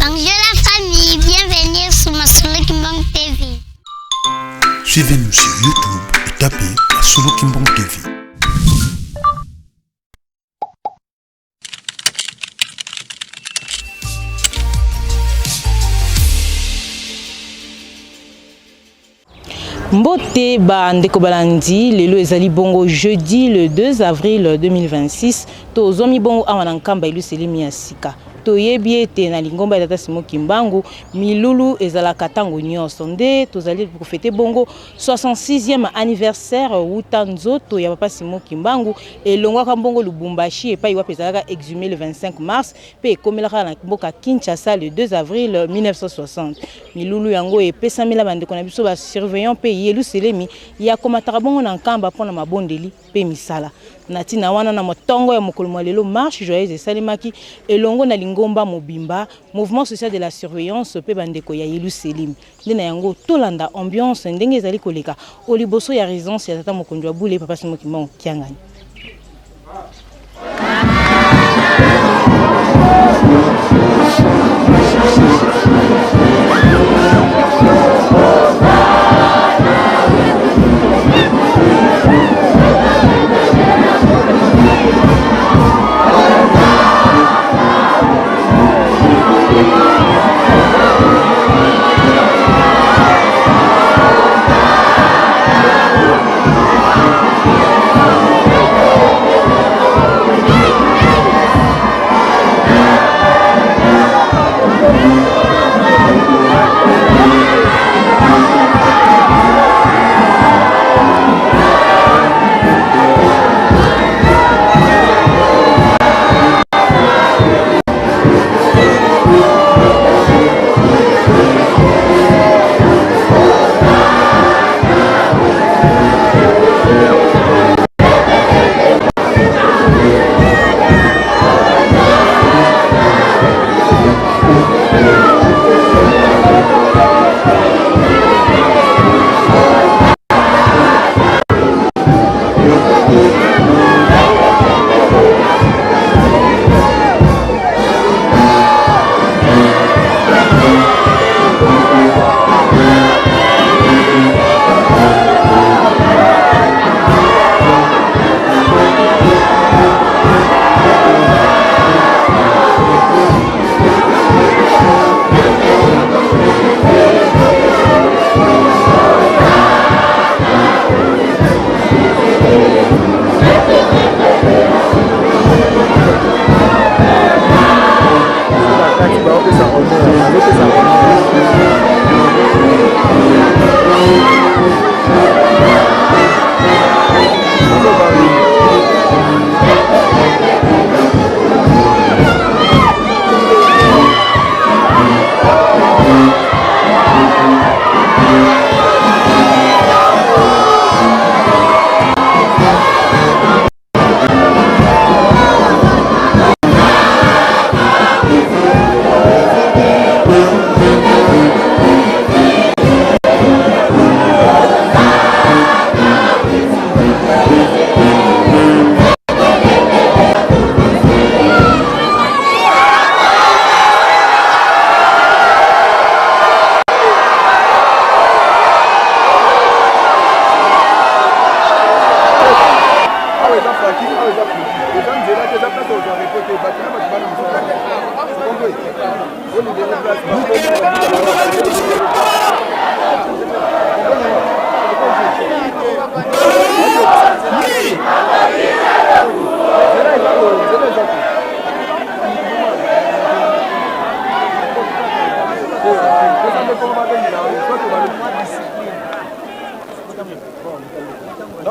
Bonjour la famille, bienvenue sur Masolo Kimbang TV. Suivez-nous sur YouTube et tapez Masolo Kimbang TV. Mbote ba ndeko balandi lelo ezali bongo jeudi le 2 avril 2026 tozwami bongo awa na Nkamba Eluselemi ya sika. Toyebi ete na lingomba ya Tata Simon Kimbangu milulu ezalaka ntango nyonso, nde tozali kofete bongo 66e anniversaire wuta nzoto ya Papa Simon Kimbangu elongwaka mbongo Lubumbashi epai wapi ezalaka exhume le 25 mars mpe ekomelaka na mboka Kinshasa le 2 avril 1960. Milulu yango epesamela bandeko na biso ba surveillant mpe Yeluselemi ya komataka bongo na Nkamba mpo na mabondeli mpe misala. Na ntina wana, na motongo ya mokolo mwa lelo, marche joyeuse esalemaki elongo na lingomba mobimba, Mouvement social de la surveillance mpe bandeko ya Yeluselemi. Nde na yango, tolanda ambiance ndenge ezali koleka o liboso ya residence ya tata mokonzi wa bule, Papa Simon Kimbangu Kiangani.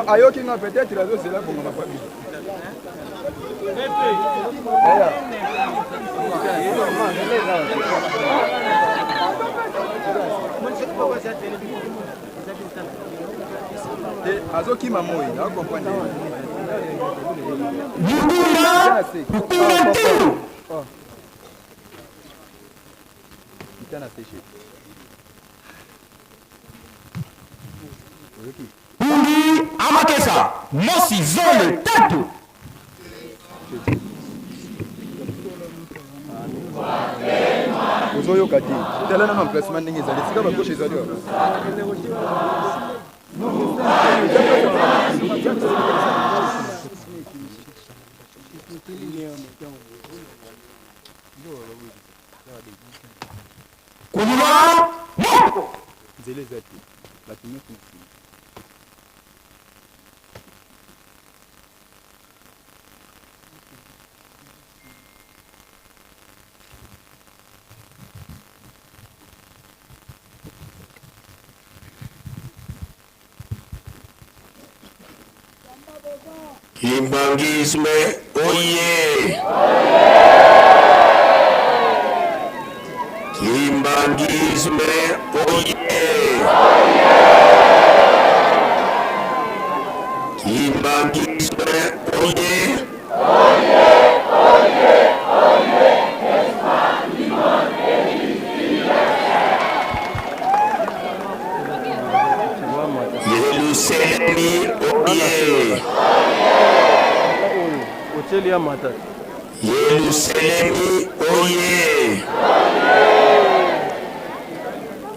Ayoki nga peut-être azozela bongama pa bino. Azokima moi akomprendre. Kita na séché. Oyoki? Pungi amakesa mosi zole tatu. Ozoyoka te. Tala nano emplacement ndenge ezali. Esika ba gauche ezali wapi? Kuluna moko. Nzela eza te. Bato nyonso na nsima. Kimbanguisme oye! Kimbanguisme oye! Kimbanguisme oye! Yelusalemi oye! Yelusalemi oye!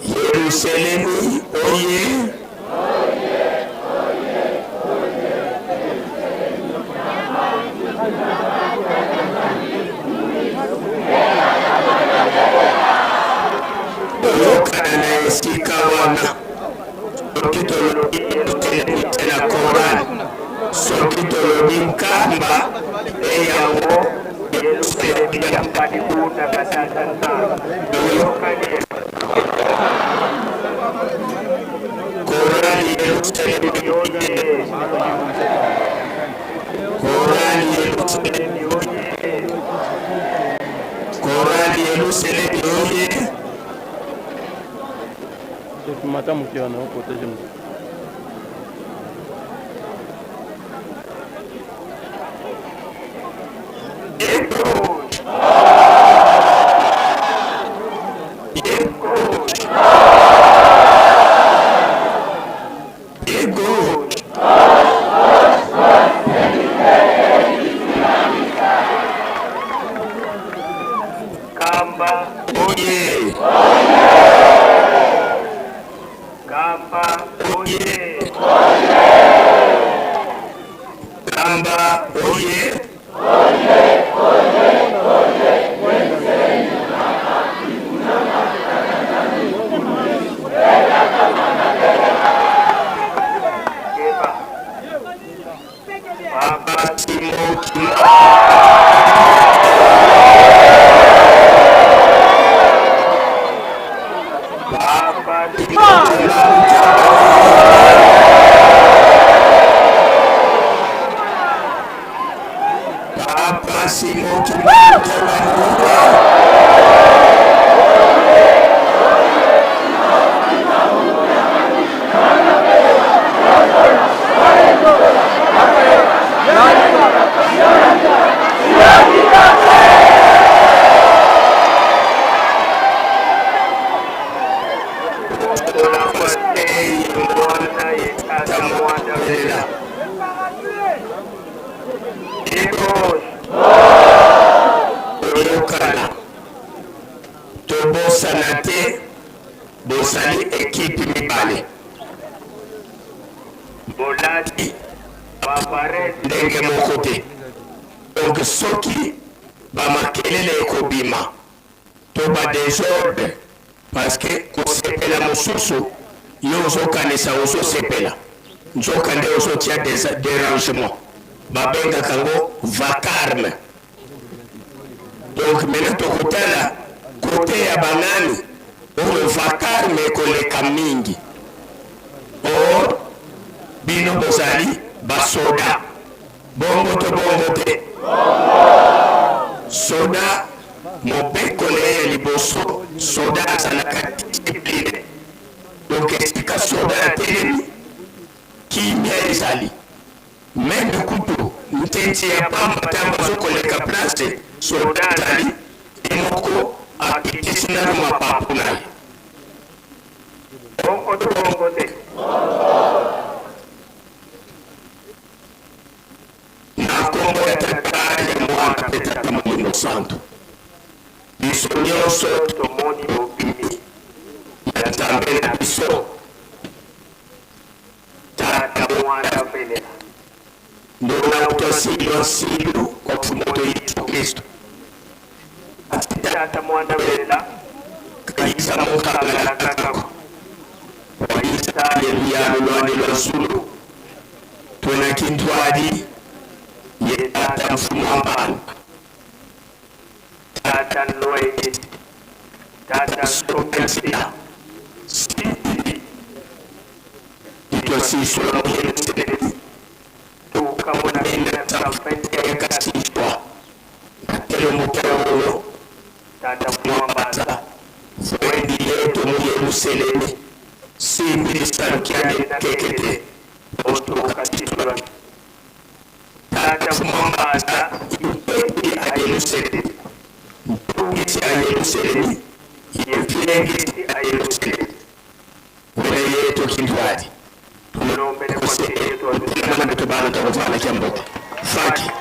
Yelusalemi oye! Toyokana na esika wana soki tolobi Yelusalemi te na Koran, soki tolobi Nkamba nde yango Yelusalemi ya Korani Yelusalemi oye! Korani Yelusalemi oye! Korani Yelusalemi oye! Mata moke wana oprotege moto. Kamba oye! Kamba oye! Kamba oye! Papa Simon Papa Simon Toyokana, tobosana te, bozali ekipe mibale. Bolati ba ndenge moko te. Donc soki ba makelele ekobima to ba desordre parce que kosepela mosusu yo ozokanisa ozosepela nzoka nde ozotia derangement babengaka yango vacarme. Donc maintenant tokotala kote ya banani oyo vacarme ekoleka mingi. Or bino bozali basoda, bongo to bongo te? Soda mobeko na ye ya liboso, soda azalaka discipline. Donc esika soda atelemi, kimia ezali. Meme kutu ntinti ya pamba tango azo koleka place soldat azali ye moko akitisi nanu mapapu na ye. Bongo to bongo te? Na kombo ya Tata, ya Mwana mpe Tata Molimo Santu, biso nionso Tomoni. Twasiilwa nsilu kwa Mfumu wetu Yesu Kristo. Tata mwana velela Kayisa mukangala kakako. Walisa luyalo lwande lwa Zulu. Twena kintwadi ye tata mfumu wa mbanda. Tata Lwenge, Tata Sokansila, Itwasiswa muhemsele Tukamona 1921 kasiswa. Natelo mukewulo. Tata Mwambaza, Wendi yetu mu Yerusalemu. Simbi lisalukyane kekete. Otukasitwa, Tata Mwambaza, Ipepi a Yerusalemu. Mpungisi a Yerusalemu. Yefilengisi a Yerusalemu. Wena yetu kintwadi. Tulombele kwa yetu Namana tubana takuvala kyambote. Faki.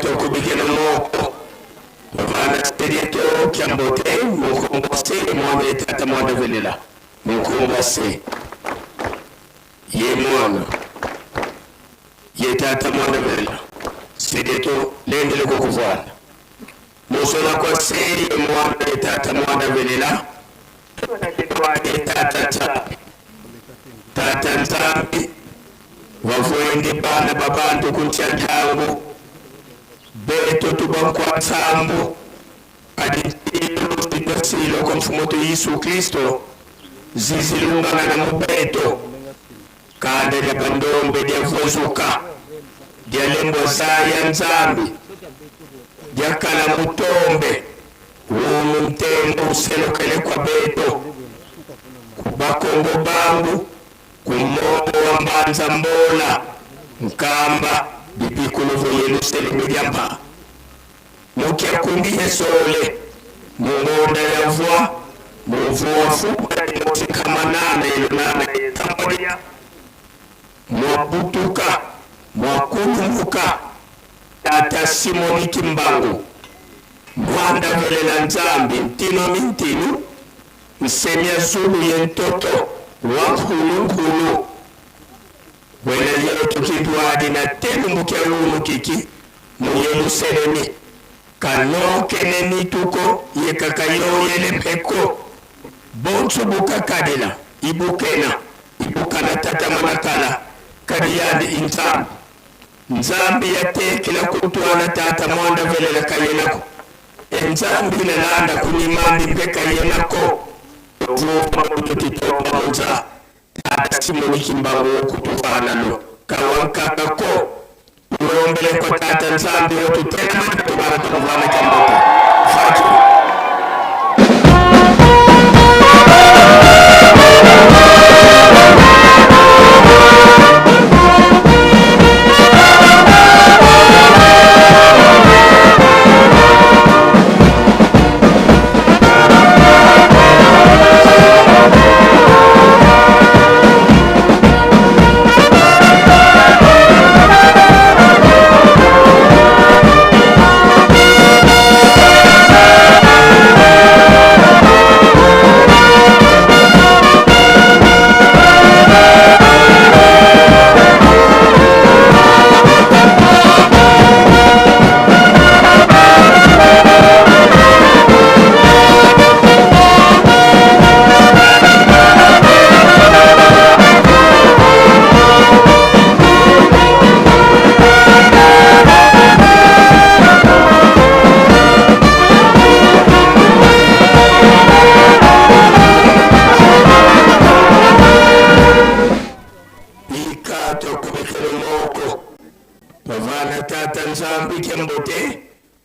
Tokubikela moko. Vana serieto kyambote mukongo se mwana tata mwana velela. Mukongo se. Ye mwana. Ye tata mwana velela. Serieto lendele kokuvana. Musola kwa se ye mwana ye tata mwana velela. Twana Tata tata nzambi wavuende bana babantu kuntyantangu beto tubankwa nsambu aditilo kwa mfumo tu Yesu Kristo zizilungana na mubeto kanda lya bandombe lyavuzuka lya zaya nzambi lyakala mutombe unu mtembo uselukele kwa beto kubakongo bangu kumongo wa mbanza mbola nkamba bipikuluvu yerusalemu lyamba mukyakundi yesole mungonda yavwa muvuafu kamanana elunana Sambolia, mwabutuka mwakulumbuka tata Simoni Kimbangu mwanda velela nzambi ntino mintinu nsemya zulu ye ntoto wa nkhulu wena yetu kidwadi na telumbukia unu kiki mu Yerusalemi kanokene mituko yekakayoyele mpeko bonso bukakadila ibukena ibukana tata manakala kadiyandi inzambi nzambi yatekela kutwala tata mwanda velela kayenako enzambi nalanda kunimambi mpe kayenako tuomamutukitombamuza tata Simoni Kimbangu okutufanano kawankakako ulombele kwa tata nzambi otutena tubana tukuvana kyambote faki. Kubikelo moko Twavana Tata Nzambi kembo te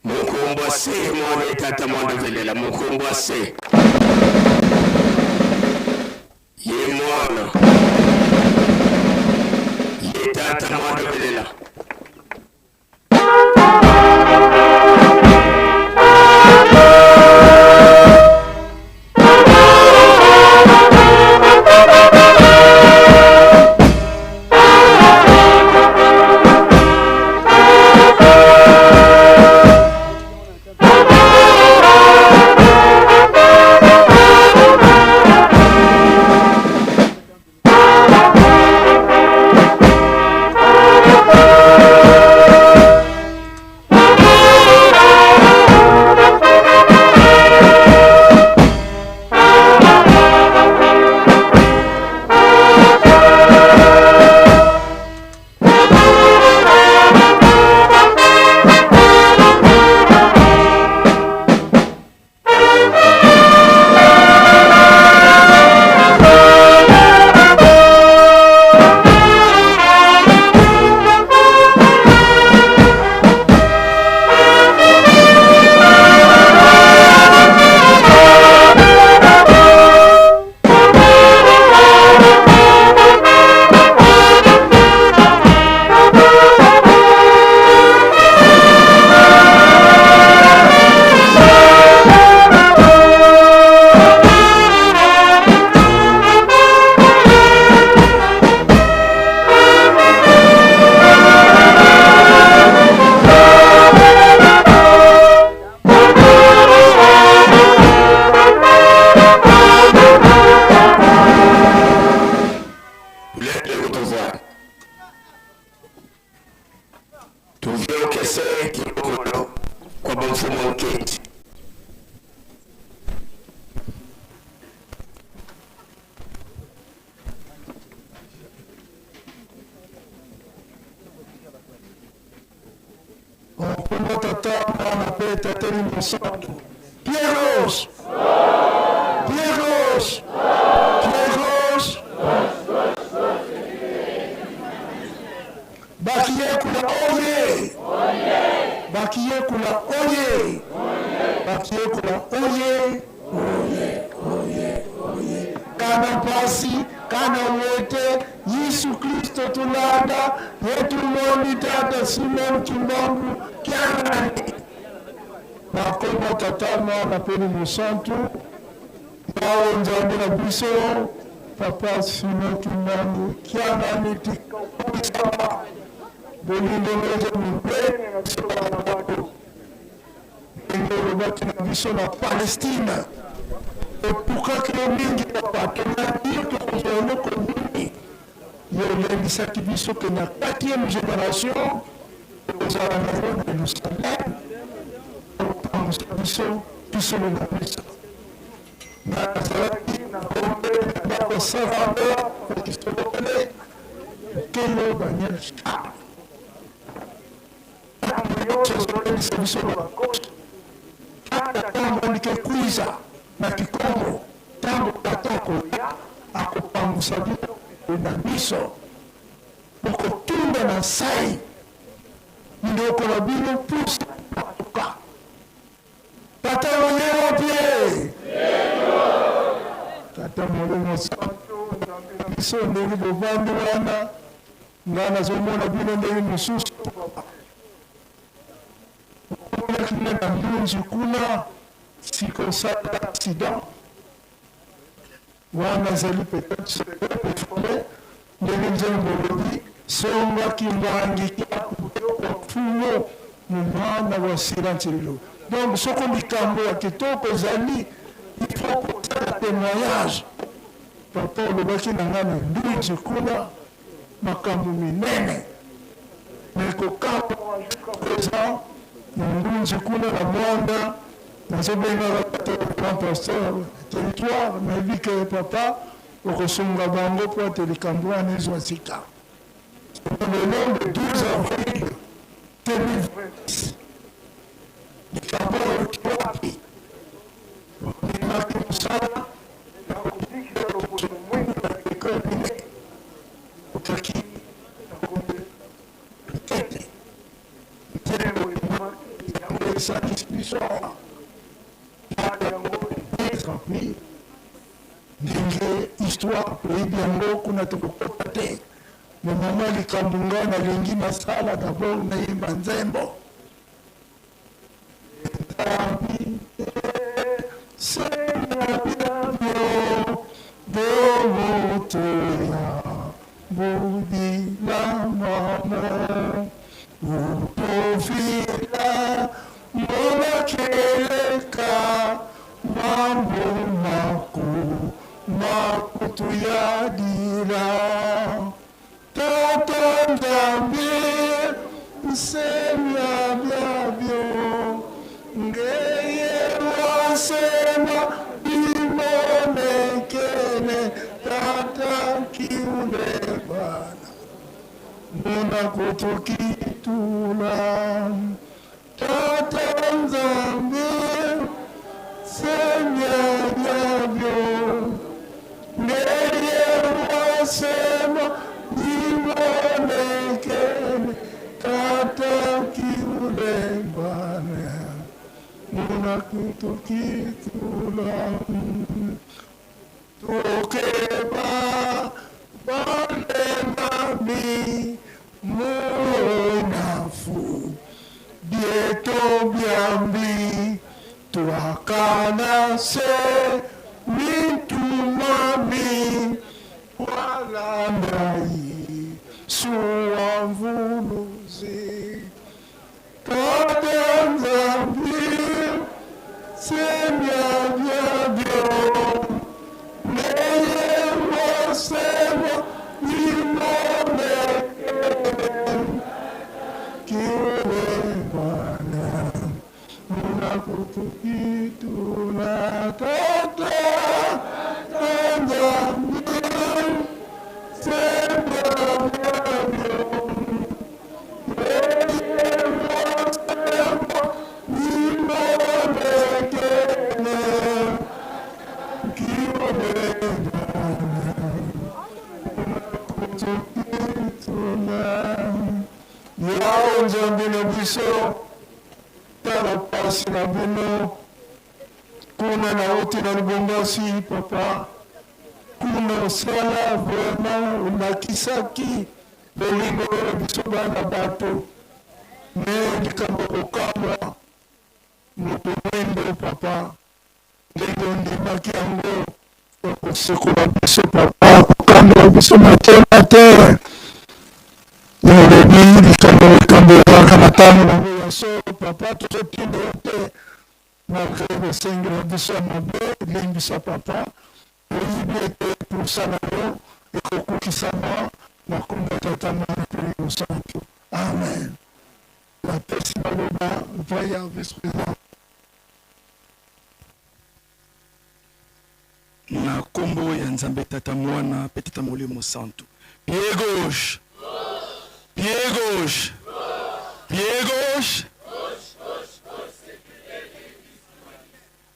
Mukumbwa se mwana ye Tata mwana velela Mukumbwa se Ye mwana Ye Tata mwana velela. Nkombo Tata, Mwana mpe Tata Elimo Santu. Pierre Rose! Pierre Rose! Pierre Rose! Bakiyekula oye! Bakiyekula oye! Bakiyekula oye! Oye, oye, oye. Kana pasi, kana wete, Yesu Kristo tulanda, yetu mondi Tata Simon Kimbangu Kiangani. Na nkombo Tata, Mwana mpe Elimo Santu, Yawe Nzambe na biso, Papa Simon Kimbangu Kiangani, tika okokisama bolingo na yo eza monene na biso bana bato. Ndenge olobaki na biso na Palestine, totukaki yo mingi papa, tolandi yo tokozwa eloko nini? Yo olendisaki biso ke na quatrième generation tokozala na yo na Yerusalem, okopangusa biso tosolola biso. Nga nazalaki na Gombe na ndako ya Saint Lambert na Kisolokele, Nkelo Daniel Charles. Tango nyonso ozolendisa biso na bakosi, kaka tango andike kwiza na kikongo, tango tata akoya akopangusa bino na miso, bokotunda na nsai mindoko na bino pusa patuka. Tata oye wapi e? Tata Molimo Santu, Nzambe na biso, ndenge bovandi wana, Nga nazo mona bino ndenge mosusu papa. Omonaki nga na mbunzu kuna sika osala accident wana ezali peut-être secret profond ndenge nzembo elobi songa kimbangi kiakutoka mfumu mumana wa sira ntililo donc soko likambo ya kitoko ezali il faut kosala témoignage papa olobaki na nga na mbunzu kuna Makambo minene mais kokamwa jusqu'à present na Mbunzu kuna na Muanda nazo bengaka tata grand pasteur ya territoire nayebi ke papa okosunga bango po ete likambo wana ezwa sika lelo le 12 avril 2026 likambo oyo wapi ondimaki mosala ya kobikisa loposo mwindu na ekole okaki esangisi biso awa. Yango ndenge histoire toyebi yango, kuna tokokota te. Me mama, likambo ngai nalingi nasala, d'abord nayemba nzembo. Tata Nzambe nsemya byabyo ngeye wasema bimonekele tata kiule bana mbona kutukitula tata Nzambe nsemya byabyo ngeye wasema bimonekele tata kiule bana mbona kutukitula tokeba balemami monafu bieto byambi twakana se mitumami walandai suwamvuluzi tata Nzambi semya byabyo neye wasema bimonekele kiule Bwana munakutukitula tata Nzambi semya byabyo neye wasema bimonekele kiule Bwana Yawe Nzambe na biso, tala pasi na bino kuna nauti na Lubumbashi papa, kuna osala vraiment olakisaki bolingo na biso bana bato. Me likambo kokamwa, moto mwendo papa, ndenge ondimaki yango ya kosekola biso papa, kokambela biso motema te. Olobi likambo ezalaka na ntango nango ya solo papa, tozotinda yo te malgré kosengela biso ya mabe. Limbisa papa, oyebi ete posa na yo ekokokisama na kombo ya Tata, Mwana mpe Molimo Santu. Amen. Napesi maloba epai ya vice président. Na nkombo ya Nzambe Tata, Mwana mpe Tata Molimo Santu. Pied gauche, pied gauche, pied gauche.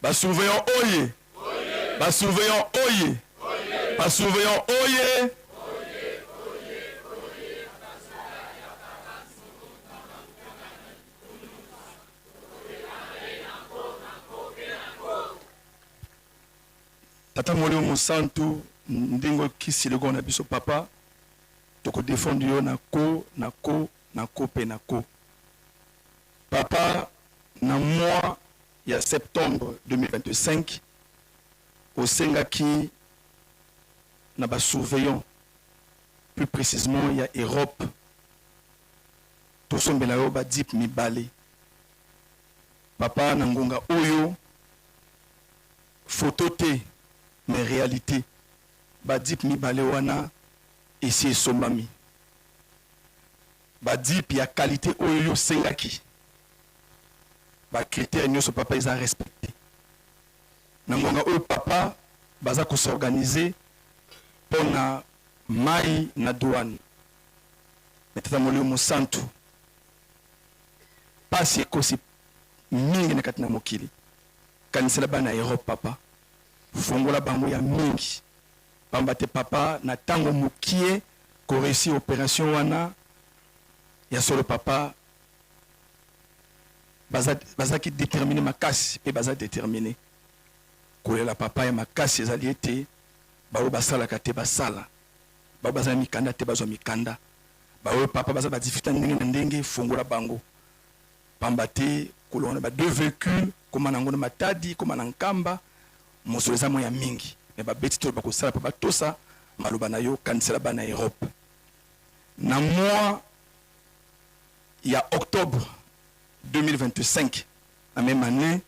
Basurveillant oye, basurveillant oye, basurveillant oye. Tata Molimo Mosantu, ndenge okisi lokola na biso papa, tokodefendre yo na ko na ko na ko mpe na ko. Papa, na mois ya septembre 2025 osengaki na ba surveillants, plus precisement ya Europe, tosombela yo ba jeep mibale. Papa, na ngonga oyo, photo te mais realite, ba jeep mibale wana esi esombami. Ba jeep ya qualite oyo yo osengaki, ba critères nionso papa eza respecte. Na ngonga oyo papa, baza ko s'organiser pona mayi na douane. Mais Tata Molimo Mosantu, pasi ekosi mingi na kati na mokili. Kanisela bana Europe papa, fongola bango ya mingi, pamba te papa na tango mukie ko reussir operation wana ya solo papa. Bazalaki determine makasi mpe baza determine. Kolela papa ya makasi ezali ete baoyo basalaka te basala, baoyo baza na mikanda te bazwa mikanda, baoyo papa baza ba difficultes ya ndenge na ndenge fongola bango. Pamba te kolongwa na ba deux vehicules koma na yango na Matadi koma na Nkamba mosolo eza mwa ya mingi mais babeti tolo bakosala mpo batosa maloba na yo kanisela bana Europe. Na mois ya octobre 2025 na meme annee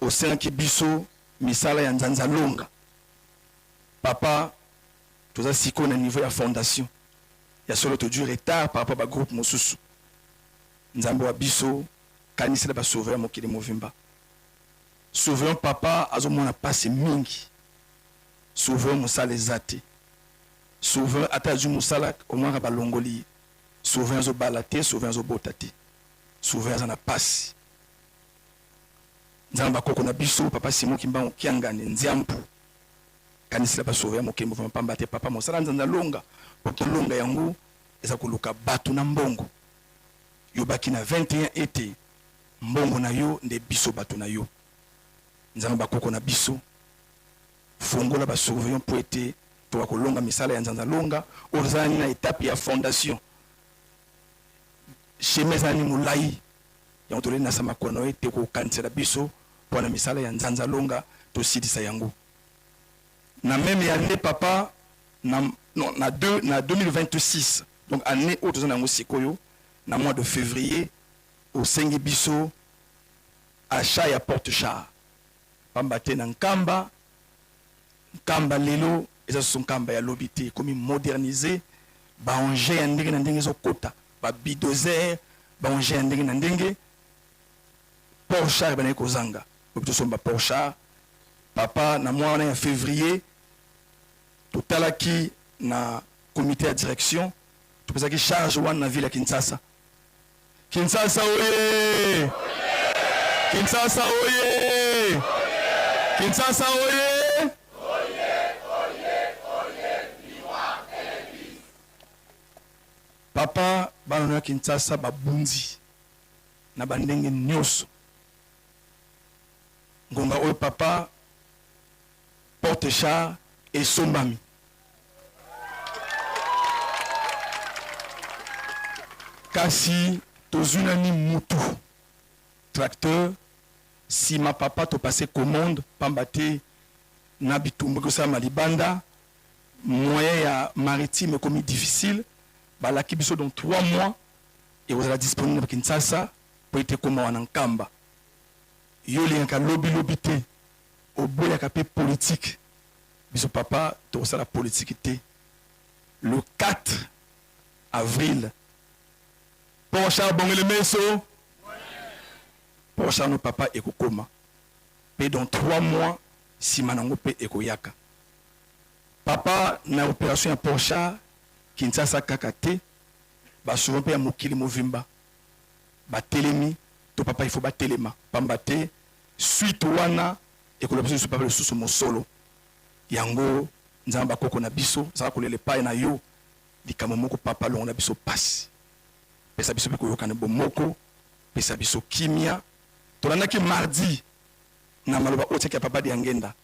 osengaki biso misala ya Nzanza Longa papa toza sikoyo na niveau ya fondation ya solo tozui retard par rapport ba groupe mosusu Nzambe wa biso kanisela ba surveillant mokili movimba surveillant papa azomona pasi mingi surveillant mosala eza te surveillant ata azui mosala omonaka balongoli ye Souverain azo bala te, souverain azo bota te. Souverain aza na pasi. Nzambe ba koko na biso, papa Simon Kimbangu Kiangani, Nziampu. Kanisela ba souverain mokili mobimba pamba te papa mosala nzanza longa po tolonga yango eza koluka batu na mbongo. Yobaki na 21 ete mbongo na yo nde biso batu na yo. Nzambe ba koko na biso. Fongola ba surveillants po ete toka kolonga misala ya nzanza longa oyo toza nani na etape ya fondation. Chemin eza nani molayi yango toleli na sama kono ete kokanisela biso pona misala ya nzanza longa tosilisa yango. Na meme annee papa na non na deux na 2026 donc annee oyo toza na yango sikoyo na mois de fevrier osengi biso achat ya porte char. Pamba te na Nkamba, Nkamba lelo eza susu Nkamba ya lobi te, ekomi moderniser, ba engins ya ndenge na ndenge ezo kota, ba bulldozer, ba engins ya ndenge na ndenge, port char ebandaki kozanga, oyebi tosomba port char, papa na mois wana ya fevrier totalaki na comite ya direction, topesaki charge wana na ville ya Kinshasa. Kinshasa oye! Kinshasa oye! Kinshasa oye! Papa bana ya Kinshasa babundi na bandenge nyoso. Ngonga oyo papa porte char esombami. Kasi tozui nani mutu tracteur sima papa to passe commande pamba te na bitumba ekosalama libanda moyen ya maritime ekomi difficile balaki biso dans 3 mois ekozala disponible na Kinshasa po ete ekoma wana Nkamba yo olingaka lobi lobi te oboyaka pe politique Biso papa tokosala politique te le 4 avril Porsche bongele meso Porsche no papa ekokoma pe dans 3 mois sima nango pe ekoyaka papa na operation ya Porsche Kinshasa kaka te ba souvent pe ya mokili movimba batelemi to papa il faut batelema pamba te suite wana Ekoloba biso lisusu papa lisusu mosolo yango nzambe ba koko na biso zala kolela epai na yo likambo moko papa longola biso pasi pesa biso pe koyokana bomoko pesa biso kimia tolandaki mardi na maloba oyo tiaki ya papa Diangenda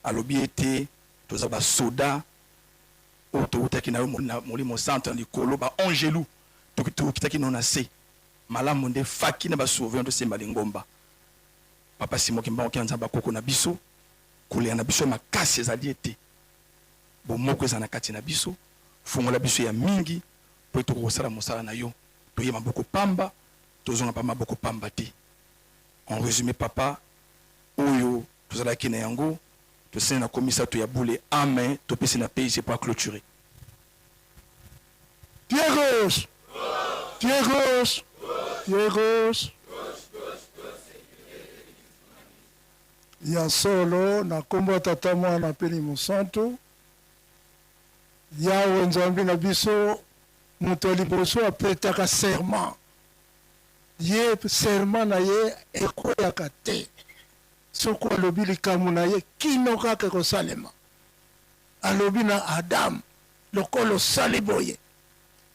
alobi ete toza ba soda oyo towutaki na yo molimo santu na likolo ba angelu tokitaki no na se malamu nde faki na ba surveillant tosemba lingomba Papa Simon Kimbangu Kiangani Nzambe ba koko na biso, kolela na biso ya makasi ezali ete bomoko ezala na kati na biso, fongola biso ya mingi po ete tokoka kosala mosala na yo, toye maboko pamba, tozonga pa maboko pamba te. En resume papa, oyo tozalaki na yango tosali na komisato ya bule amen, topesi na PG po a cloturer. Pied gauche! Pied gauche! Pied gauche! Ya solo, na nkombo ya Tata, Mwana mpe Elimo Santu, Yawe Nzambe na biso, moto ya liboso apetaka serment, ye serment na ye ekweyaka te, soko alobi likambo na ye kino kaka ekosalema. Alobi na Adam, Lokola osali boye.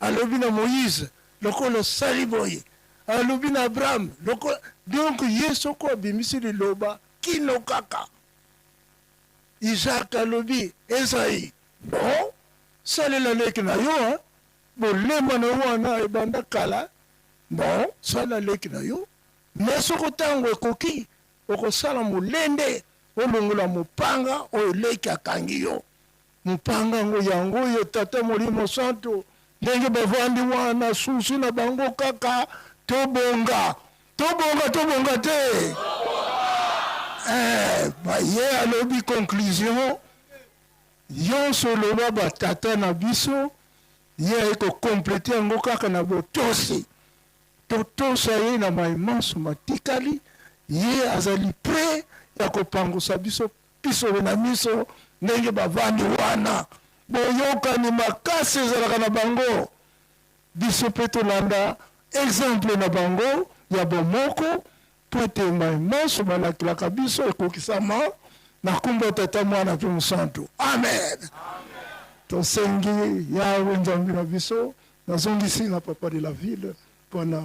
Alobi na Moïse, Lokola osali boye. Alobi na Abraham lokola donc ye soko abimisi liloba kino kaka. Isaac alobi Esaü bon salela leki na yo hein bolema na yo wana ebanda kala bon sala leki na yo mais soko tango ekoki okosala molende olongola mopanga oyo leki akangi yo. Mopanga yango yango oyo Tata Molimo Santu ndenge bavandi wana souci na bango kaka tobonga tobonga tobonga te eh, ye alobi conclusion yonso oloba ba tata na biso ye aye ko completer yango kaka na botosi totosa ye na maye manso matikali ye azali près ya kopangusa biso Pisolo na miso ndenge bavandi wana boyokani makasi ezalaka na bango biso pe tolanda exemple na bango ya bomoko po ete maye manso balakelaka biso ekokisama na kombo ya Tata Mwana pe Mosantu amen tosengi Yawe Nzambe na biso nazongisi na papa de la ville pona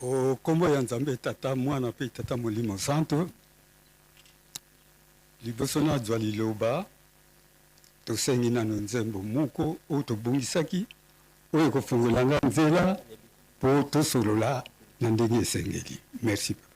O nkombo ya Nzambe Tata, Mwana mpe Tata Molimo Santo, liboso nazwa liloba, tosengi nano nzembo moko oyo tobongisaki, oyo ekofongola nga nzela mpo tosolola na ndenge esengeli. Merci papa.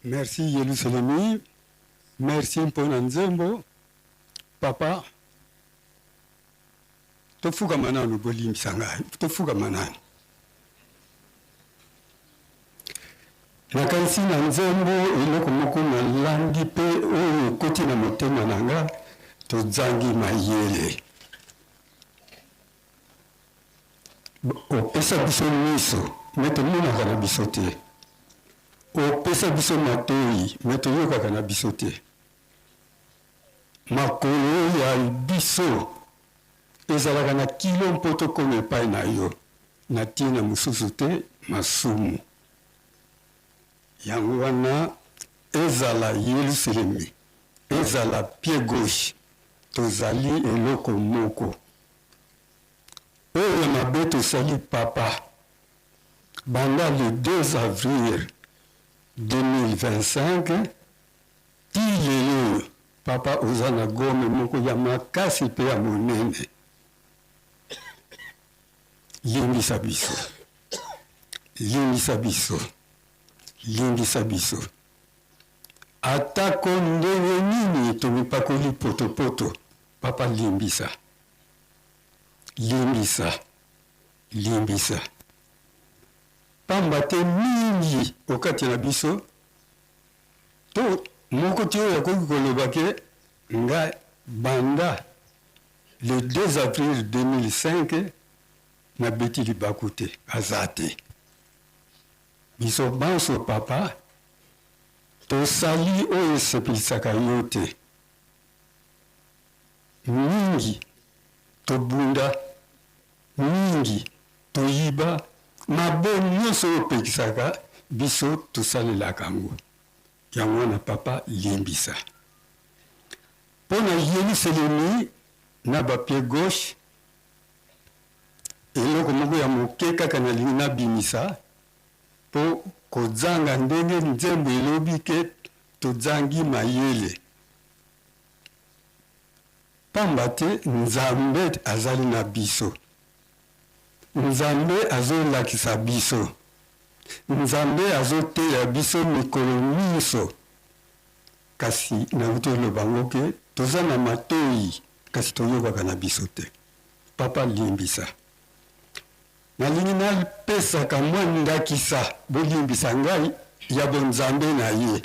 Merci Yelusalemi, merci mpo na nzembo papa. Tofukama nanu, bolimbisa ngai, tofukama nanu. Nakanisi na nzembo eloko moko nalandi mpe oyo ekoti na motema na nga, tozangi mayele. Opesa biso miso me tomonaka na biso te, opesa biso matoyi me toyokaka na biso te. Makolo ya biso ezalaka na kilo mpo tokoma epai na yo na ntina mosusu te, masumu. Yango wana, ezala Yelusalemi, ezala pied gauche, tozali eloko moko. Oyo ya mabe tosali papa banda le 2 avril 2025 Ti lelo oyo papa oza na gomme moko ya makasi pe ya monene. Limbisa biso. Limbisa biso. Limbisa biso. Atako ndenge nini tomipakoli potopoto, Papa limbisa. Limbisa. Limbisa. Pamba te mingi okati na biso to moko te oyo akoki koloba ke nga banda le 2 avril 2005 nabeti libaku te, aza te. Biso banso papa tosali oyo esepelisaka yo te. Mingi tobunda, mingi toyiba, mabe nionso oyo opekisaka biso tosalelaka yango. Yango wana papa limbisa. Po na Yeluselemi na ba pied gauche, eloko moko ya moke kaka nalingi nabimisa po kozanga ndenge nzembo elobi ke tozangi mayele. Pamba te Nzambe azali na biso. Nzambe azolakisa biso. Nzambe azoteya biso mikolo minso. Kasi nawuti oloba yango ke toza na matoyi kasi toyokaka na biso te. Papa limbisa. Nalingi napesaka mwa ndakisa, bolimbisa ngai, ya bonzambe na ye.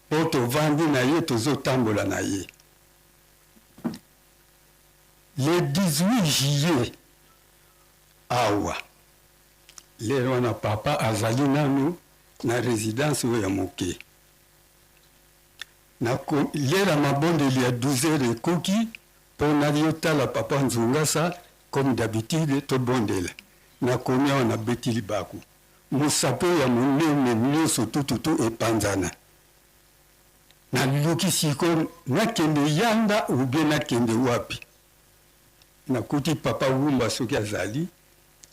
Po tovandi na ye, tozotambola na ye. Le 18 juillet awa, lere wana papa azali nanu na residence oyo ya moke. Na lera mabondeli ya 12 heures ekoki po nayotala papa Nzungasa comme d'habitude tobondela. Nakomi awa nabeti libaku. Mosapi oyo ya monene nionso tututu epanzana. Naluki sikoyo nakende Yanda ou bien nakende wapi? Nakuti papa Wumba soki azali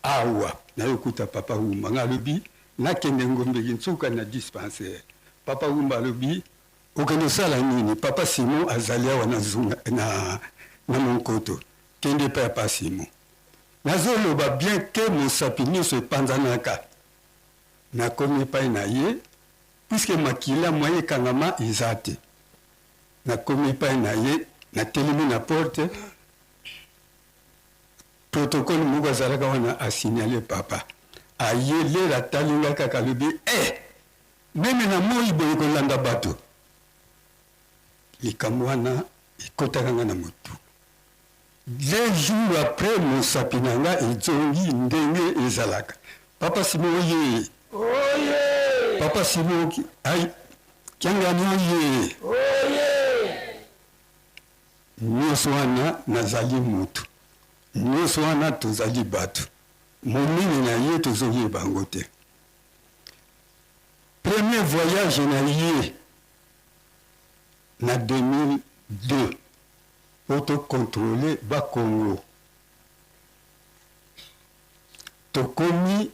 awa, naye kokuta papa Wumba. Nga alobi nakende Ngombe Kinsuka na dispensaire. Papa Wumba alobi okende osala nini? Papa Simon azali awa na Zunga, na, na Monkoto. Kende epai ya pa Simon. Nazo loba bien ke mosapi nionso epanzanaka. Nakomi epai na ye, puisque makila moyen ekangama eza te. Nakomi epai na ye, natelemi na porte, protocole moko azalaka wana a signaler papa. Aye lere atali nga kaka alobi eh! Meme na moyi boye kolanda bato? Likambo wana ekotaka nga na motu. Deux jours après mosapi na nga ezongi ndenge ezalaka. Papa Simon oyee! Oyee! Papa Simon ai Kiangani oyee! Oyee! Nionso wana nazali mutu. Nionso wana tozali batu. Monene na ye tozoyeba yango te. Premier voyage na ye na 2002 po to controler ba Congo. Tokomi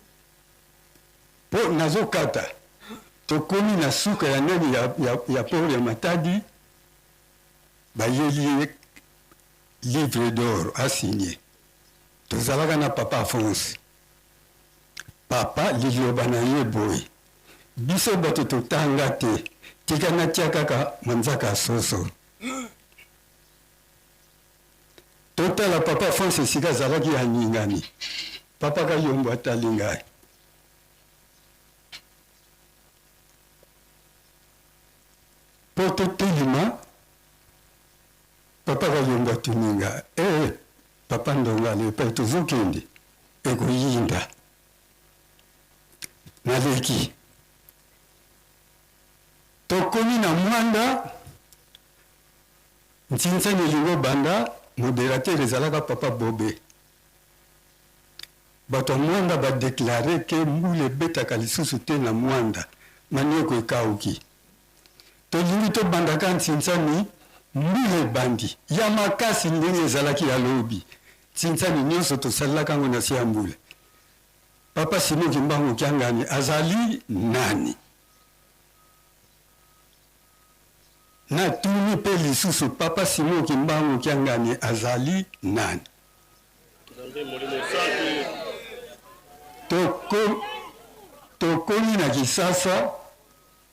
po nazokata tokomi na suka ya nani ya, ya, ya port ya Matadi bayeli ye livre d'or a signer. Tozalaka na papa Afonso. Papa liloba na ye boye biso bato totanga te tika natia kaka manzaka ya soso. Totala papa France esika azalaki aningani. Papa Kayombo atali ngai. Po totelema, papa Kayombo atuni nga, eh papa Ndongala epai tozokende ekoyinda. Naleki. Tokomi na Mwanda, Ntsinsani elingi obanda, moderateur ezalaka papa Bobe. Bato ya Mwanda ba declarer que mbula ebetaka lisusu te na Mwanda, manioko ekawuki. Tolingi tobanda ka Ntsinsani, mbula ebandi ya makasi ndenge ezalaki ya lobi. Ntsinsani nionso tosalelaka yango na se ya mbula. Papa Simon Kimbangu Kiangani azali nani? Natuni pe lisusu Papa Simon Kimbangu Kiangani azali nani? Nzambe Molimo Santu. Kisasa,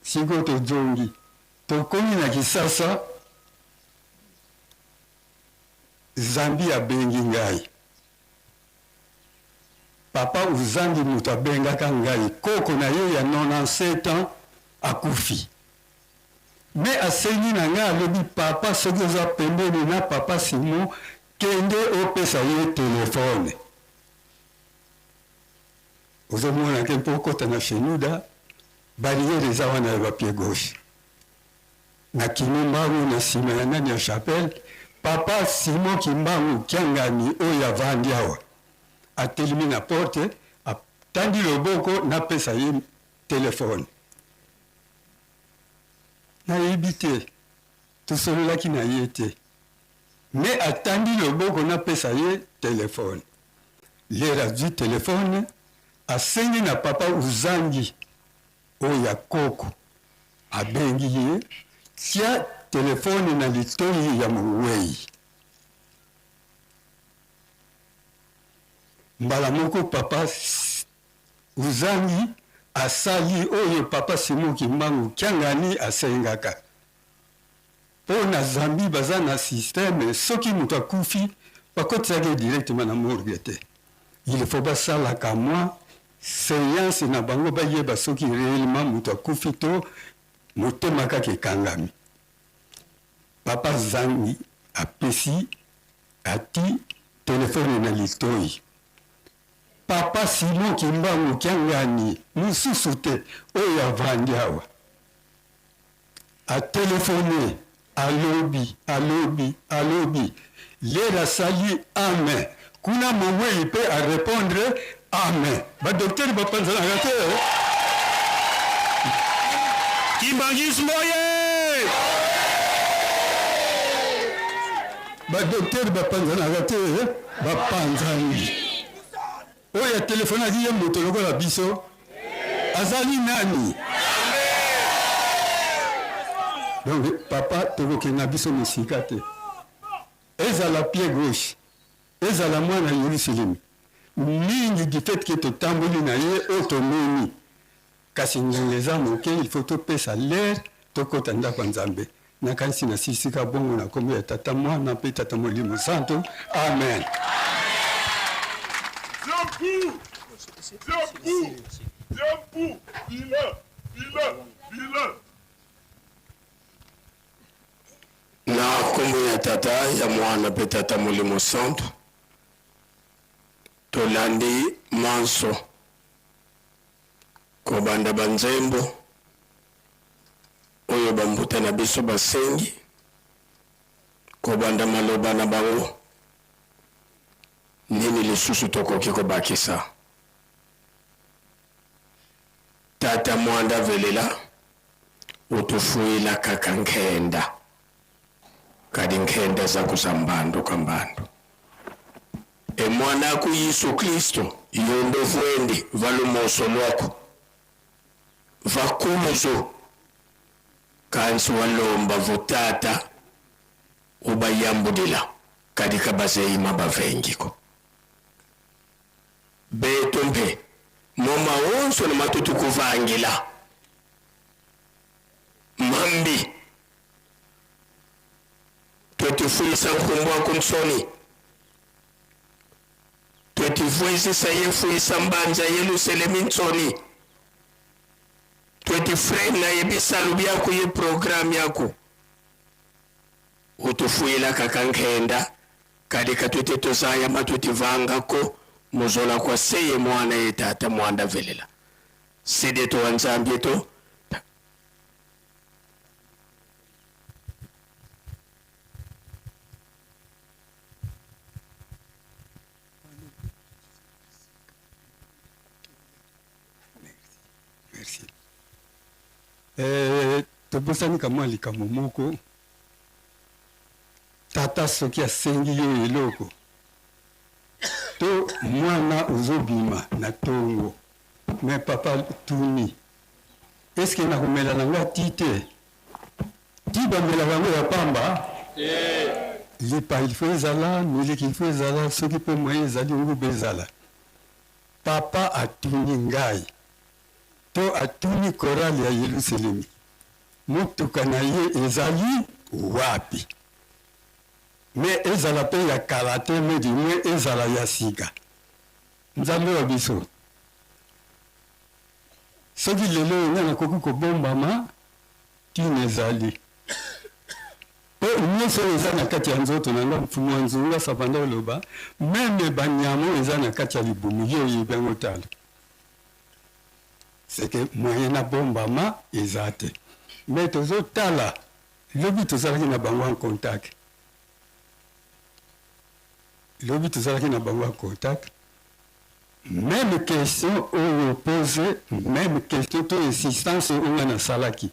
sikoyo tozongi, tokomi na Kisasa, Zambie abengi ngai. Papa Uzangi moto abengaka ngai, koko na ye ya 97 ans akufi. Mais asengi na ngai alobi papa soki oza pembeni na papa Simon kende opesa ye telephone. Ozomona ke mpo okota na Shenuda barrière eza wana ya ba pied gauche. Na kimi mbangu na sima ya nani ya chapelle, papa Simon Kimbangu Kiangani oyo avandi awa atelemi na porte atandi loboko napesa ye telephone. Nayebi te, tosololaki na ye te mais atandi loboko napesa ye telephone. L'heure azui telephone asengi na papa Uzangi oyo ya koko abengi ye tia telephone na litoyi ya moweyi. Mbala moko papa Uzangi asali oyo papa Simon Kimbangu Kiangani asengaka. Po na Zambie baza na système soki mutu akufi bakotisaka ye directement na morgue te. Il faut basala ka mwa seance na bango bayeba soki reellement mutu akufi to motema kaka ekangami. Papa Zangi apesi ati telephone na litoyi. Papa Simon Kimbangu Kiangani mususu te oyo avandi awa a telephone alobi alobi alobi l'heure asali amen kuna moweyi pe a repondre amen ba docteur ba panzanaka te eh. Kimbanguisme oye! Ba docteur ba panzanaka te eh. Ba panzani. Oyo a telephonaki ye moto lokola biso azali nani? Donc papa tokokende na biso mosika te. Ezala pied gauche, ezala mwana Yelusalemi, mingi du fait que totamboli na ye oyo tomoni. Kasi ngonga eza moke, il faut topesa l'heure tokota ndako ya Nzambe. Nakanisi nasilisi kaka bongo na kombo ya Tata, Mwana mpe Tata Molimo Santo. Amen. Na kombo ya Tata, ya Mwana mpe Tata Molimo Santo, tolandi manso. Kobanda ba nzembo oyo ba mbuta na biso basengi, kobanda maloba na bango, nini lisusu tokoki kobakisa? Tata Mwanda velela utufuila kaka nkenda, kadi nkenda zaku za mbandu ka mbandu. E Mwanaku Yesu Kristo yondo vuendi va lumoso luaku va kuluzu, kansi walomba vu Tata ubayambudila kadi kabazeima bavengiko. Betu mpe moma onso na matutu kuvangila mambi Twetufuisa nkumbu aku nsoni, twetuvuizisa ye fuisa mbanza Yeluselemi nsoni, twetifrena ye bisalu biaku ye programme yaku utufuila kaka nkenda kadi katwete tozaya matutivangako muzola kwa seye mwana ye tata mwanda velela sedeto wa Nzambi eto. Merci. Eh, tobosani kamwa likambo moko. Tata soki asengi yo eloko to mwana ozobima na tongo mais papa tuni est ce que nakomela na nga ti te Ti bamelaka yango ya pamba? Lipa il faut ezala, miliki il faut ezala, soki pe moyen ezali nguba ezala. Papa atuni ngai. To atuni chorale ya Yeluselemi, motuka na ye ezali wapi? Mais ezala pe ya kala te mais du moins ezala ya sika. Nzambe wa biso, soki lelo oyo nga nakoki kobombama, tina ezali po nionso oyo eza na kati ya nzoto na nga, Mfumu wa Nzungu asabanda oloba, meme ba nyama oyo eza na kati ya libumu yo oyebi yango tala. C'est que moyen nabombama eza te. Mais tozo tala, lobi tozalaki na bango en contact. Lobi tozalaki na bango en contact. Meme question oyo pose, meme question to insistance oyo nga nasalaki.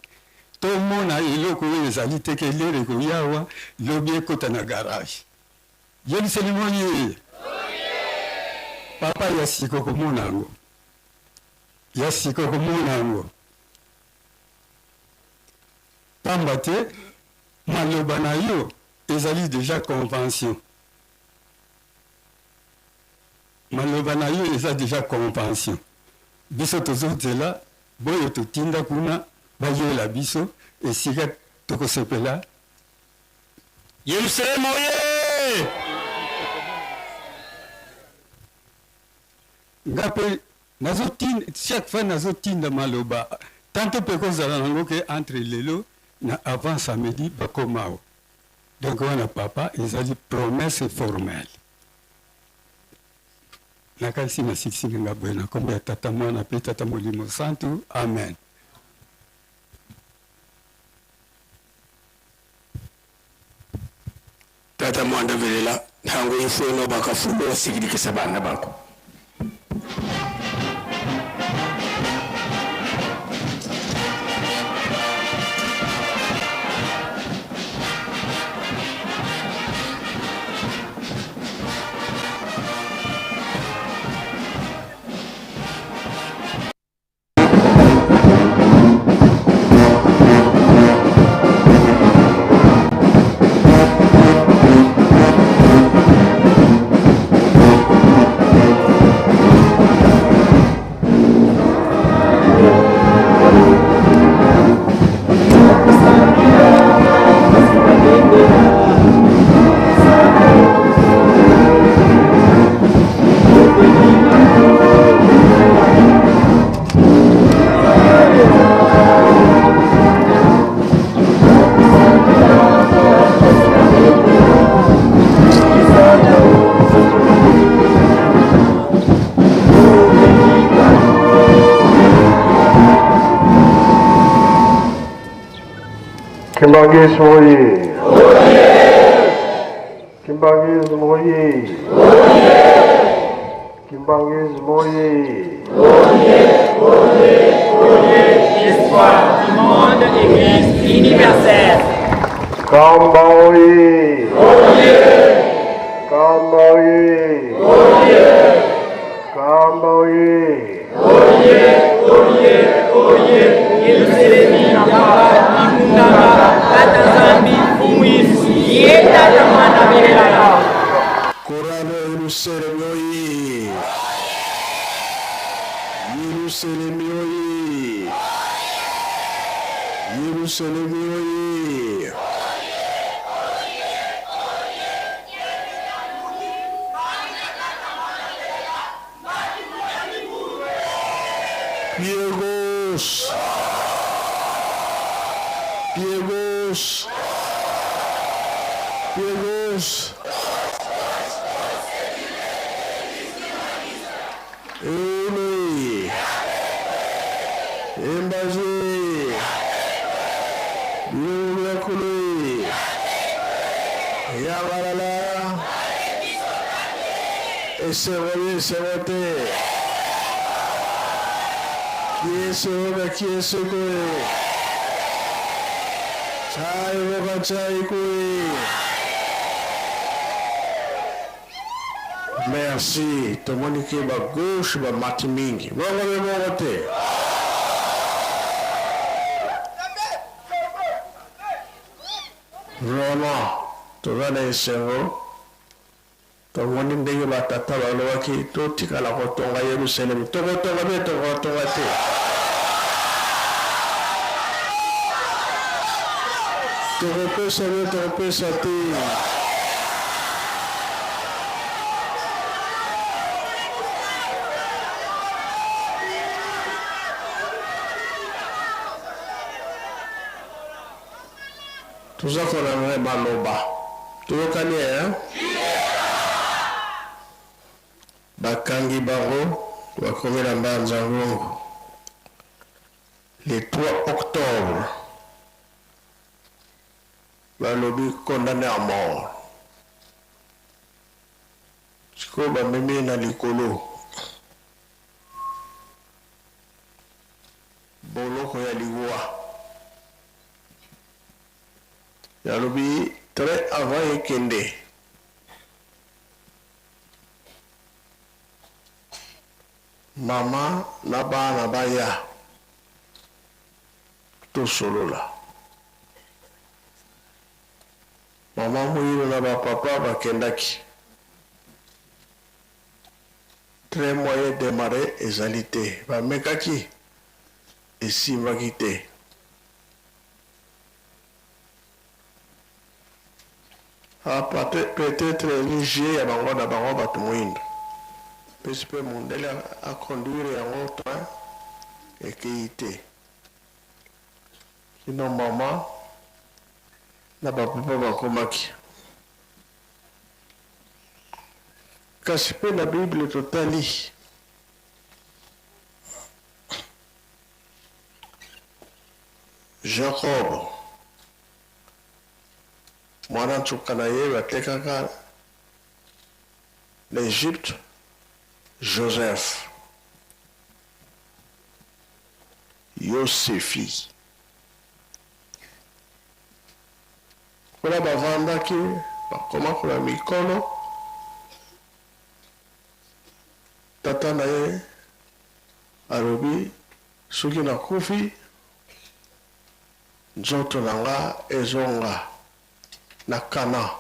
Tomona eloko oyo ezali te ke lere ekoya awa, lobi ekota na garage. Yebiseli moni papa ya sika okomona yango. Ya sika okomona yango. Pamba te maloba na yo ezali dejà convention. Maloba na yo eza dejà convention. Biso tozo zela boyo totinda kuna bayela biso esika tokosepela. Yerusalem oye! Nga pe nazo tinda chaque fois nazo tinda maloba tantot pe ekozala nango ke entre lelo na avant samedi bakoma awa donc wana papa ezali promesse formelle nakanisi nasilisi na nga boye na kombo ya tata mwana pe tata molimo santu amen. Tata mwanda velela ntango ifweno bakafulu osikilikisa bana bako. Kimbanguisme oye! Kimbanguisme oye! Kimbanguisme oye! Espoir du monde, Église universelle. Kamba oye! Kamba oye! Kamba oye! Yelusalemi, Nkamba, Ikundamba, Tata Nzambi, Mfumu Yesu, ye Tata Mwana abelelaka. Korale Yelusalemi oye! Yelusalemi oye! Yelusalemi oye! Pied gauche. Pied gauche. Pied gauche. Ele. Embaje. Bilokule. Yabalala. Esengo ye esengo te. Kieso na kieso koe. Chai boka chai koe. Merci. Tomoni ke ba gauche ba mati mingi. Bongo be bongo te. Vraiment toza na esengo. Tomoni ndenge ba tata balobaki totikala kotonga Yerusalemi. Tokotonga mpe tokotonga te. Tokopesa bino tokopesa te. Toza kolanda maloba. Toyokani eh? Bakangi bango bakomi na Mbanza Ngungu le 3 octobre balobi condamne à mort sikoyo bamemi ye na likolo boloko ya liwa yalobi train avant ekende Mama na bana baya tosolola. Mama Muilu na ba papa bakendaki. Train moyen demarrer ezali te. Bamekaki, esimbaki te. Ah peut etre ezali jeu ya bango na bango batu muindu pesi pe mundele a conduire yango train ekeyi te kino maman na ba papa bakomaki kasi pe na bible totali Jacob Mwana nsuka na ye batekaka na Egypte, Joseph, Yosefi. Kuna bavandaki, bakoma kuna mikolo. Tata na ye alobi, soki nakufi, Nzoto na nga ezonga na Canaan.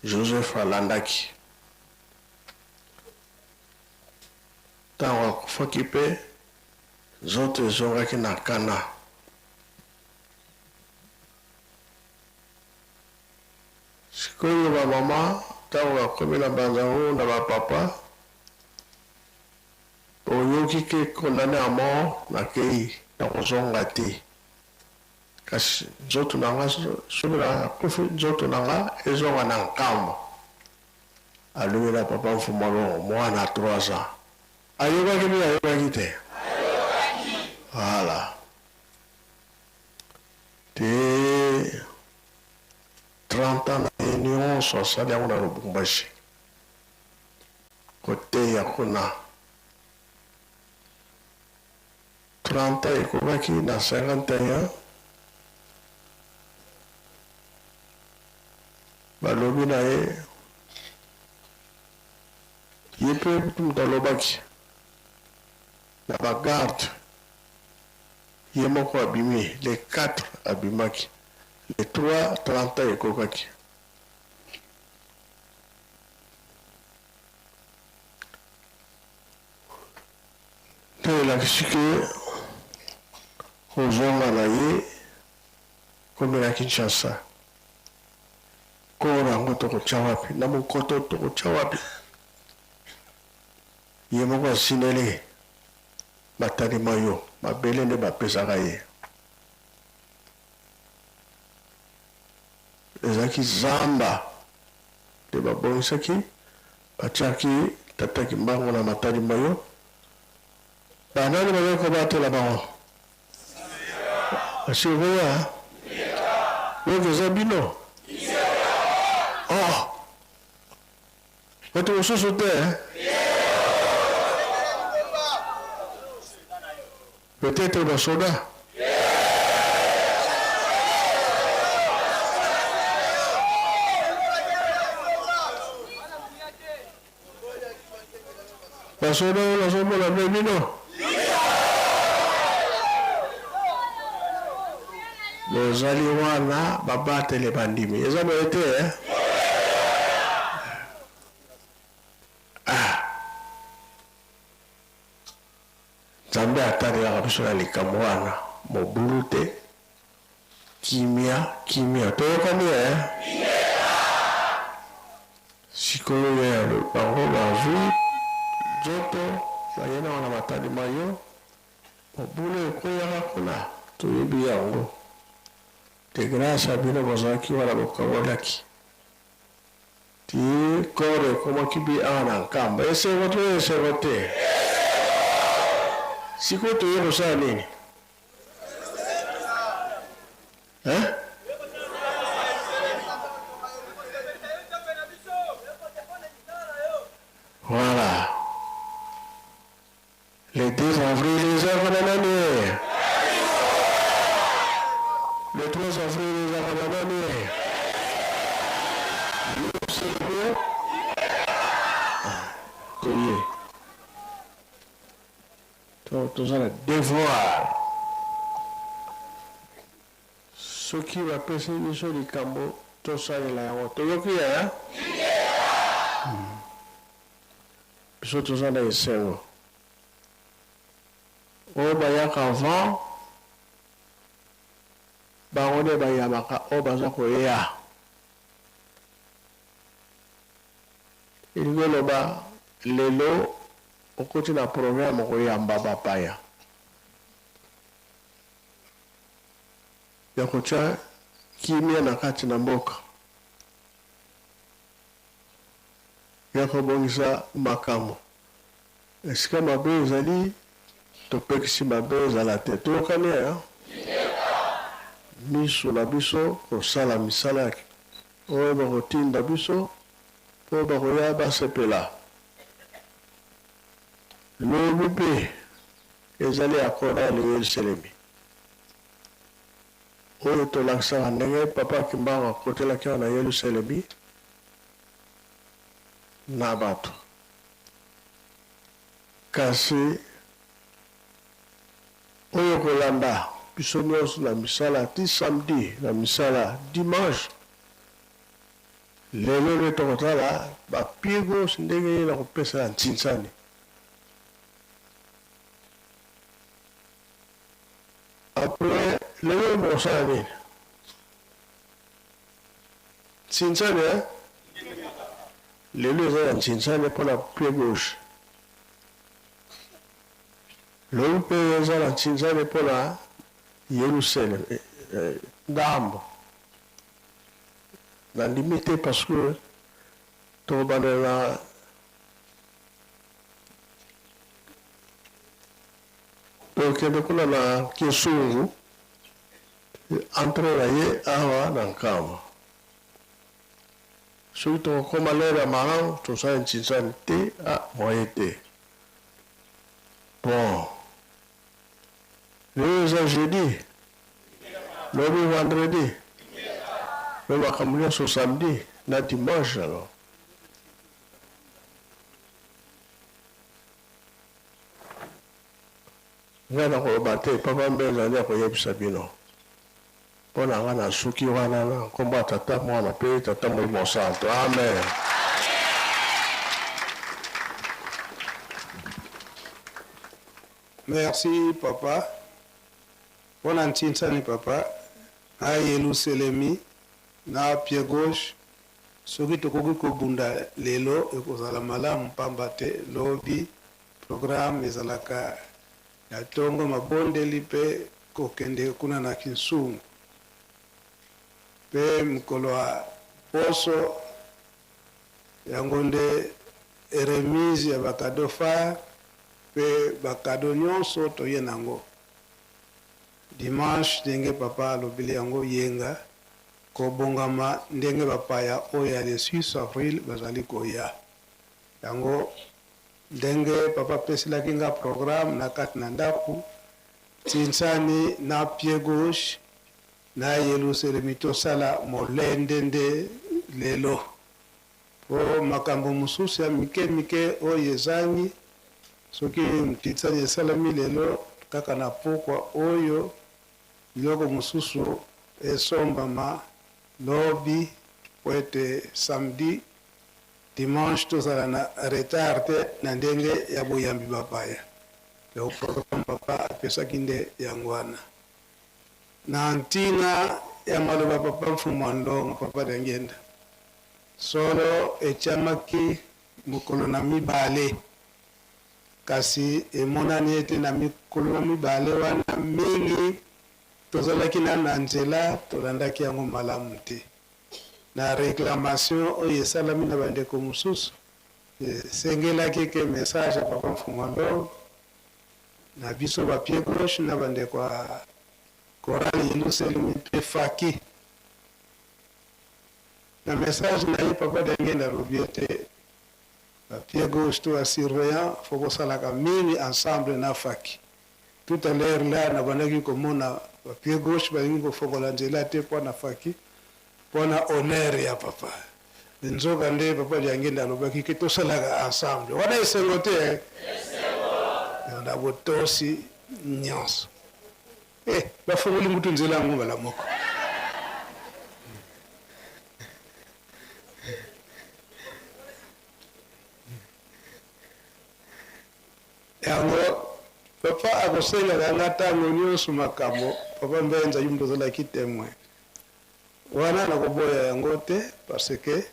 Joseph alandaki. Tango akufaki pe, nzoto ezongaki na Canaan. Sikoyo ba mama tango bakomi na Mbanza-Ngungu na ba papa, Oyoki ke condamne à mort nakeyi nakozonga te kasi nzoto na nga soki nakufi nzoto na nga ezonga na nkamba alobi na papa mfuma longo mwana 3 ans ayokaki nini ayokaki te voilà te 30 ans na ye nionso asali yango na Lubumbashi Koteya kuna. 30 ans ekokaki na 51 balobi na ye ye mpe moto alobaki na ba garde ye moko abimi le 4 abimaki le 3 30 ans ekokaki. Mpe elakisi ke kozonga na ye komi na Kinshasa. Corps yango tokotia wapi? Na mokoto tokotia wapi? Ye moko asineli batali mayo mabele nde bapesaka ye. Ezalaki zamba nde babongisaki, batiaki tata Kimbangu na Matadi Mayo. Ba nani bazali kobatela bango? Ba surveillants? Donc eza bino? Oh! Bato mosusu te? Peut-etre ba soda? Ba soda oyo nazomona nde bino? Bozali wana babatele bandimi. Eza boye te eh? Ah. Nzambe atalelaka biso na likambo wana. Mobulu te, kimia, kimia. Toyokani eh? Sikoyo ya bango bazwi nzoto baye nango na matadi ma yo, mobulu ekweyaka kuna, toyebi yango. De grace ya bino bozalaki wana bokabolaki ti corps ekomaki bi awa na Nkamba. Esengo to esengo te? Sikoyo toye kosala nini? Hein? Voilà. Le 2 avril ezalaka na nani? Le 3 avril ezalaka na nani? Toye. Toza na devoir. Soki bapesi biso likambo tosalela yango. Toyoki yaya? Biso toza na esengo. Oyo bayaka avant bango nde bayabaka oyo baza koya. Elingi oloba lelo okoti na programme koyamba bapaya ya kotia kimia na kati na mboka. Ya kobongisa makambo. Esika mabe ezali, topekisi mabe ezala te. Toyokani eh? Miso na biso kosala misala oyo bakotinda biso mpo bakoya basepela. Lobi mpe ezali ya Chorale Yelusalemi oyo tolakisaka ndenge Papa Kimbangu akotelaki awa na Yelusalemi na bato. Kasi oyo kolanda biso nionso na misala ti samedi na misala dimanche lelo nde tokotala ba piegos ndenge nini na kopesa na ntsinsani. Après lelo bokosala nini? Ntsinsani hein? Lelo eza na ntsinsani pona pied gauche. Lobi pe eza na ntsinsani pona Yerusalem ndambo. Nandimi te parce que tokobandela na tokende kuna na Kinsungu entre na ye awa na Nkamba. Soki tokokoma l'heure ya malamu tosali ntsinsani te ah moyen te. Bon lelo eza jeudi lobi vendredi me makambo nyonso samedi na dimanche alors. Ngai nakoloba te papa Mbenza nde akoyebisa bino. Mpo na ngai nasuki wana na nkombo ya Tata, Mwana mpe Tata Molimo Santo. Amen. Merci papa pona ntinsani papa na yeluselemi na pied gauche soki tokoki kobunda lelo ekozala malamu pamba te lobi programme ezalaka ya tongo mabondeli pe kokende kuna na kinsungu pe mokolo ya poso yango nde remise ya ba cadeau phare pe ba cadeau nionso toye nango dimanche ndenge papa alobeli yango yenga kobongama ndenge bapaya oyo ya le 6 avril bazali koya yango Ndenge papa apeselaki nga programme na kati na ndaku, Tsinsani na pied gauche na Yeluselemi tosala molende nde lelo po makambo mosusu ya mike mike oyo ezangi soki Ntsinsani esalami lelo kaka na pokwa oyo biloko mosusu esombama lobi po ete samedi Dimanche tozala na retard te na ndenge ya boyambi bapaya. Donc programme papa apesaki nde yango wana. Na ntina ya maloba Papa Mfumu Ndongo, Papa Diangienda, solo etiamaki mokolo na mibale, kasi emonani ete na mikolo na mibale wana mingi tozalaki nanu na nzela, tolandaki yango malamu te. Na reclamation oyo esalami na bandeko mosusu, esengelaki ke message ya Papa Mfumu Ndongo na biso ba pied gauche na bandeko ya chorale Yelusalemi mpe Faki. Na message na ye Papa Diangienda alobi ete ba pied gauche to ba surveillant faut bosalaka mingi ensemble na Faki. Tout à l'heure là nabandaki komona ba pied gauche balingi kofongola nzela te mpo na Faki mpo na honneur ya papa. Nzoka nde papa Diangienda alobaki ke tosalaka ensemble. Wana esengo te eh? Na botosi nyonso. Eh, bafongoli mutu nzela yango mbala moko. Yango papa akosengaka nga ntango nyonso makambo papa Mbenza yo moto ozalaki temoin wana nakoboya yango te parce que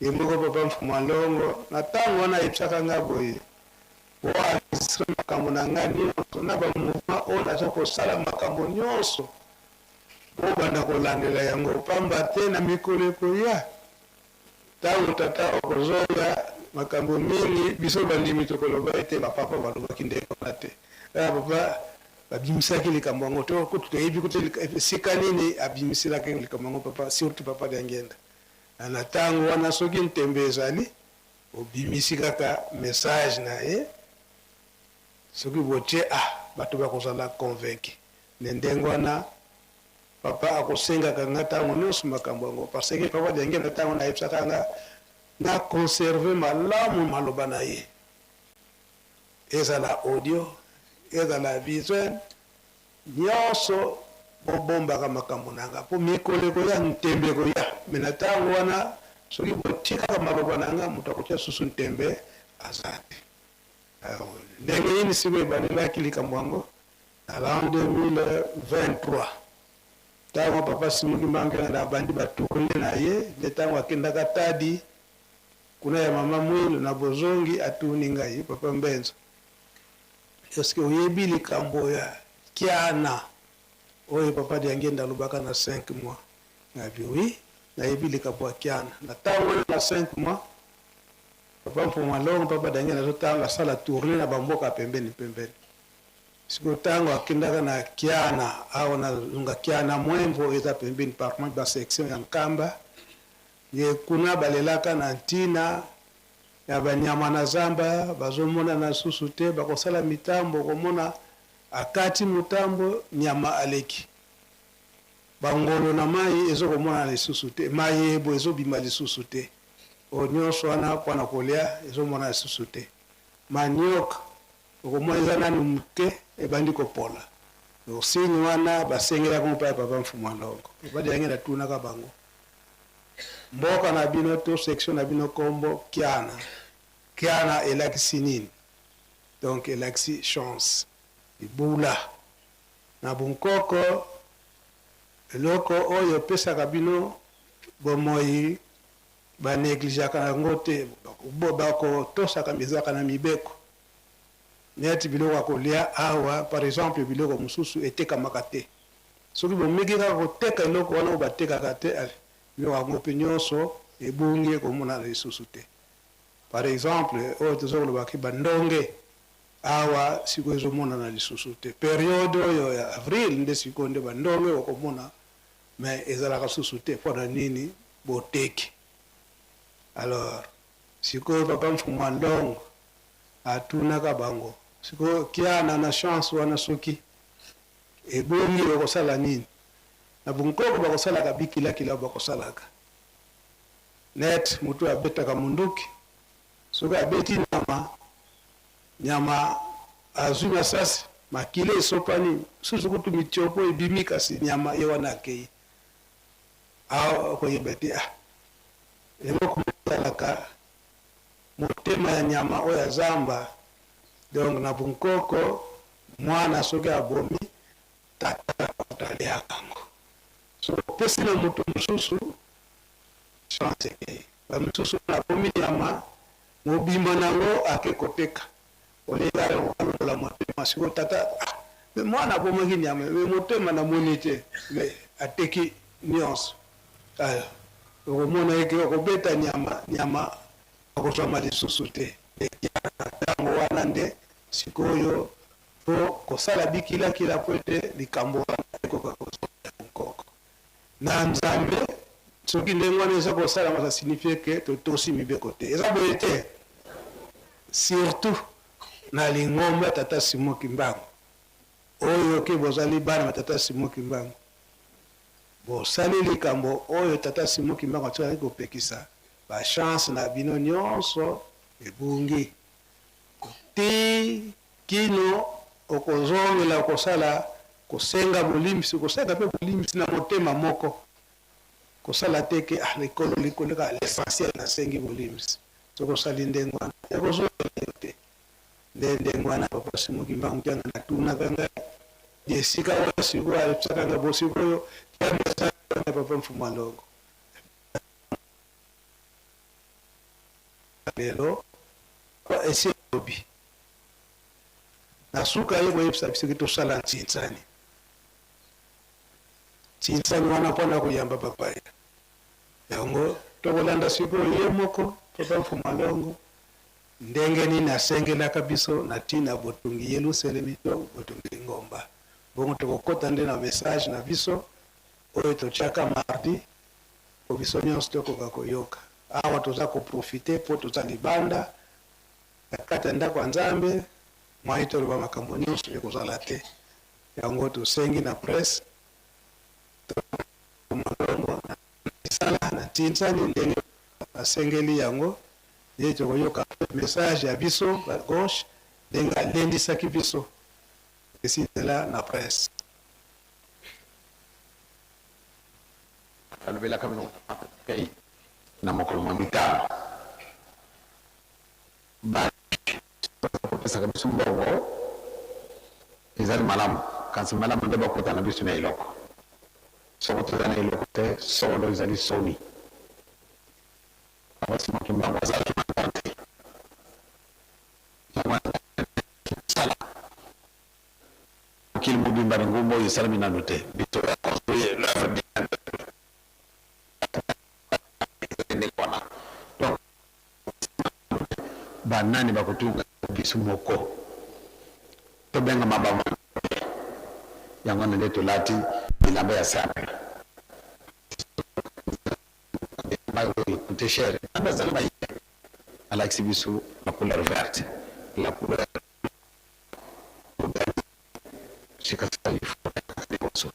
ye moko papa Mfuma Longo na ntango wana ayebisaka nga boye bo enregistre makambo na nga nyonso na ba mouvement oyo naza kosala makambo nyonso bobanda kolandela yango pamba te na mikolo ekoya Tango tata okozonga makambo mingi biso bandimi tokoloba ete ba papa balobaki ndenge wana te. Kaka papa babimisaki likambo yango to kutu toyebi kutu esika nini abimiselaki likambo yango papa surtout papa Diangienda. Na tango wana soki ntembe ezali obimisi kaka message na ye soki botie ah bato bakozala convaincu. Nde ndenge wana Papa akosengaka nga tango nionso makambo yango parce que papa Diangienda tango wana ayebisaka nga na conserver malamu maloba na ye ezala audio ezala visuel nionso bobombaka makambo na nga po mikolo ekoya ntembe ekoya mais na tango wana soki botie kaka maloba na nga moto akotia susu ntembe aza te. Ndenge nini sikoyo ebandelaki likambo yango? Na l'an 2023, tango papa Simon Kimbangu Kiangani abandi ba tournees na ye, nde tango akendaka Tadi, kuna ya mama Muilu, na bozongi atuni ngai, Papa Mbenza, est-ce que oyebi likambo ya Kiana oyo papa Diangienda alobaka na cinq mois? Ngabi oui, nayebi likambo ya Kiana. Na tango wana na cinq mois, papa Mfuma Longo, papa Diangienda azotanga asala tournee na ba mboka pembeni pembeni. Sikoyo tango akendaka na Kiana awa na zonga Kiana Mwemvo eza pembeni parmi ba section ya Nkamba ye kuna balelaka na ntina ya ba nyama na zamba bazomonana susu te bakosala mitambo okomona akati motambo nyama aleki ba ngolo na mayi ezokomonana lisusu te mayebo ezobima lisusu te oyo nionso wana pona kolia ezomonana lisusu te manioc Okomona eza nanu muke ebandi kopola donc signe wana basengelaka ngo epai ya papa Mfumu Alongo. Papa Diangienda atunaka bango mboka na bino to section na bino kombo Kiana, Kiana elakisi nini? Donc elakisi chance, libula na bunkoko, eloko oyo epesaka bino bomoyi ba negligeaka yango te, bakotosaka ezalaka na mibeko. Neti biloko ya kolia awa par exemple biloko mosusu etekamaka te soki bomeki kaka koteka eloko wana oyo batekaka te allez biloko yango pe nionso ebungi ekomonana lisusu te par exemple oyo toza koloba ke ba ndonge awa sikoyo ezomonana lisusu te periode oyo ya avril nde sikoyo nde ba ndonge okomona mais ezalaka lisusu te pona nini boteki alors sikoyo papa mfumu ndongo Atunaka bango sikoyo kiana na chance wana soki ebongi okosala nini? Na bunkoko bakosalaka bikila kila bakosalaka net mutu oyo abetaka munduki soki abeti nyama nyama azui masasi makila esopani mususu kutu mitiopo ebimi kasi nyama ye wana akeyi awa okoyeba te ah eloko moko ezalaka Motema ya nyama oyo ya zamba donc na bunkoko mwana soki abomi tata moto aliaka yango. Soki opesi na moto mosusu, chance ekei. Ba misusu nabomi nyama mobimba nango ake koteka olie alongola motema. Sikoyo tata, ah, mais mwana abomaki nyama mais motema namoni te, mais ateki nionso. Aya okomona ye ke okobeta nyama, nyama akozwama lisusu te. Ekiaka tango wana nde sikoyo po kosala bikilakila po ete likambo wana ekoka kozonga ya nkoko na Nzambe. Soki ndenge wana eza kosalama, ça signifie que totosi mibeko te. Eza boye te? Surtout na lingomba Tata Simon Kimbangu oyo ke bozali bana ba Tata Simon Kimbangu, bosali likambo oyo Tata Simon Kimbangu atikaki kopekisa, ba chance na bino nionso ebungi ti kino okozongela kosala kosenga bolimbisi, kosenga pe bolimbisi na motema moko, kosala te ke ah likolo likolo kaka l'essentiel nasengi bolimbisi. Soki osali ndenge wana ekozongela yo te. Nde ndenge wana Papa Simon Kimbangu Kiangani atunaka ngai esika wana sikoyo ayebisaka ngai bo sikoyo tia message wana Papa Mfumu Alongo lelo esi alobi na suka ye koyebisa biso ke tosala ntsinsani ntsinsani wana mpo na koyamba bapaya. Yango tokolanda sikoyo ye moko Papa Mfumu Alongo ndenge nini asengelaka biso na ntina botongi Yelusalemi to botongi lingomba. Bongo tokokota nde na message na biso oyo totiaka mardi mpo biso nionso tokoka koyoka. Awa toza ko profiter mpo toza libanda na kati ya ndako ya Nzambe, moyen toloba makambo nionso ekozala te. Yango tosengi na presse to malongo na misala na ntinsani ndenge basengeli yango nde tokoyoka message ya biso ba gauche ndenge alendisaki biso esi nzela na presse. Alobelaka bino na mokolo mwa mitano. Ba baza kopesaka biso mbongo ezali malamu, kasi malamu nde bakota na biso na eloko. Soko toza na eloko te, solo ezali soni. Papa Simon Kimbangu azalaki mendiant te. Yango wana mosala mokili mobimba lingomba oyo esalemi nanu te. Biso ya construire l'oeuvre bien ndenge wana. Donc Ba nani bakotunga biso moko tobengama ba te yango wana nde tolati bilamba ya simple bilamba oyo ecoute cher nzambe azali mayele alakisi biso la couleur verte la couleur liboso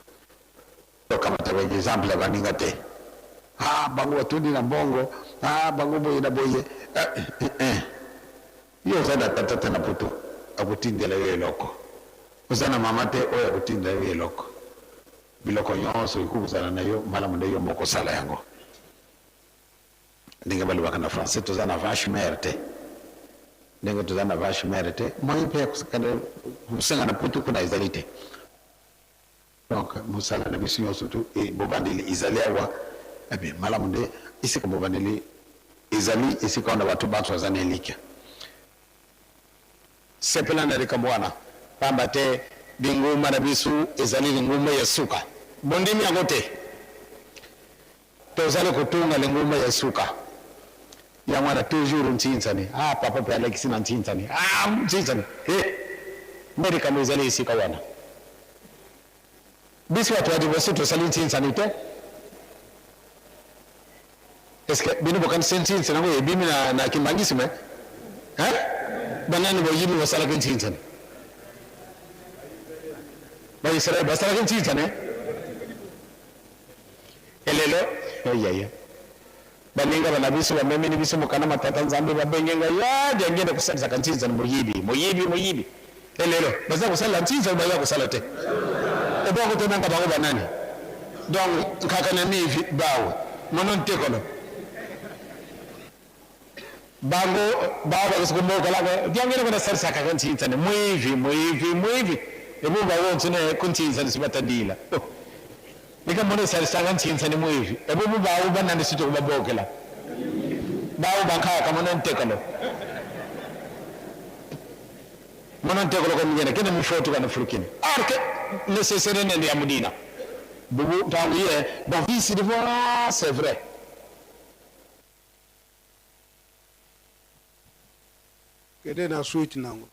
tokamata ba exemple ya baninga te ah bango batondi na mbongo ah bango boye na boye eh, eh, eh. Yo oza na tata te na poto akotindela yo eloko oza na mama te oyo akotindela yo eloko biloko nyonso ekoki kozala na yo malamu nde yo moko osala yango Ndenge balobaka na français toza na vache mère te. Ndenge toza na vache mère te, moyen pe ya kosenga na poto kuna ezali te. Donc mosala na biso nyonso tu e bobandeli ezali awa. Eh bien malamu nde esika bobandeli ezali esika wana bato banso baza na elikya. Sepela na likambo wana, pamba te lingomba na biso ezali lingomba ya suka. Bondimi yango te? Tozali kotonga lingomba ya suka. Yango wana toujours ntsinsani. Ah papa pe alekisi na ntsinsani. Ah ntsinsani. He! Nde likambo ezali esika wana. Biso bato ya liboso tosali ntsinsani te. Est-ce que bino bokanisi ntsinsani yango ebimi na, na kimbanguisme? Hein? Banani boyibi basalaki ntsinsani? Ba Israël basalaki ntsinsani? Elelo eyaya baninga bana biso bamemeli biso mokanda ma tata Nzambe babenge ngai ya diangenda kosalisaka nzinza na moyibi moyibi moyibi elelo baza kosalela nzinza baza kosala te ebongo tobenga bango banani donc nkaka na mivi bawe mono ntekolo bango bawa bakisi kumokalaka diangenda kunasalisaka nzinza ni mwivi mwivi mwivi ebumba wonso ne kunzinza nisibatandila oh. Likambo nde esalisaka ntsinsani muivi ebubu bawu banandi situ kubabokela bawu bankaya kamona ntekelo mona ntekelo kamigena kene mifotu kana furukini or que nécessaire nende ya mudina bubu tangu ye donc ici de voir c'est vrai. Kende na suite nango.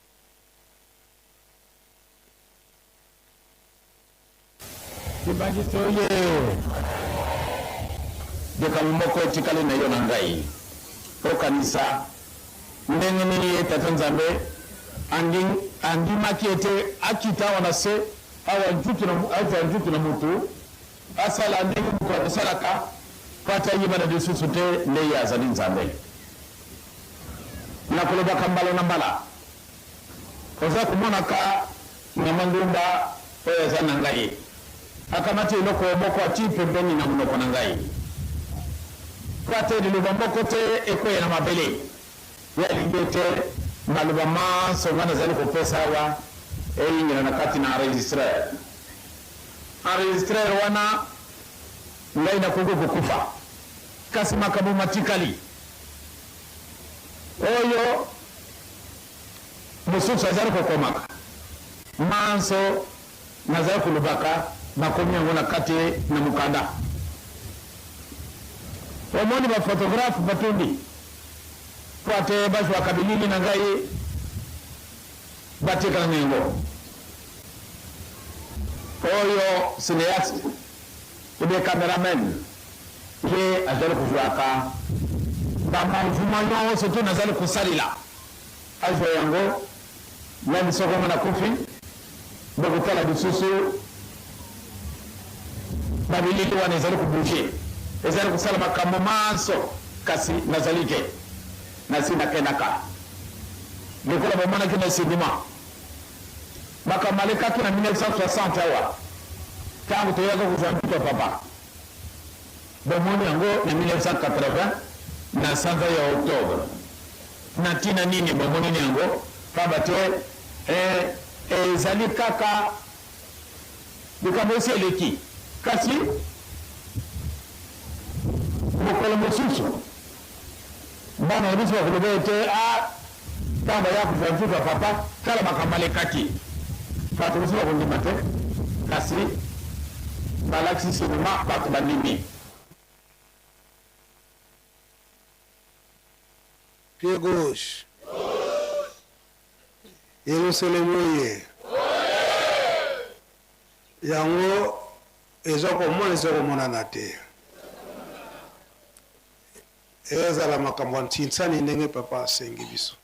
Libakisi oye Likambo moko etikali na yo na ngai. Okanisa ndenge nini ye Tata Nzambe andimaki ete akita awa na se, awa njutu na, azwa njutu na moto, asala ndenge moto akosalaka, mpo ete ayebana lisusu te nde ye azali Nzambe. Nakolobaka mbala na mbala, Oza komonaka mama ndumba oyo aza na ngai? Akamati eloko moko atii pembeni na monoko na ngai, mpo ate liloba moko te ekweya na mabele. Ye alingi ete maloba manso ngai nazali kopesa awa eyingela na kati na enregistreur. Enregistreur wana, ngai nakoki kokufa, kasi makambo matikali. Oyo mosusu azali kokomaka manso nazali kolobaka, bakomi yango na kati na mokanda. Omoni ba photographe batondi mpo ate bazwaka bilili na ngai batekaka na yango. Oyo cineaste ou bien cameraman ye azali kozwaka ba mouvement nyonso to nazali kosalela azwa yango meme soko nga nakufi bokotala lisusu ba bilili wana ezali ko bouger ezali kosala makambo manso kasi nazali te nasi nakendaka lokola bomonaki na cinema Makambo malekaki na 1960 awa tango toyaka kozwa ntutu ya papa. Bomoni yango na 1980 na sanza ya octobre. Na ntina nini bomonini yango? Pamba te eh, ezali kaka likambo esi eleki. Kasi mokolo mosusu Bana na biso bakoloba ete, Ah, ntango baya kozwa nzoto ya papa, tala makambo malekaki. Bato mosusu bakondima te, kasi balakisi sinema, bato bandimi. Pied gauche. Yelusalemi oye. Yango eza komona eza komonana te. Ezala makambo ya ntinsani ndenge papa asengi biso.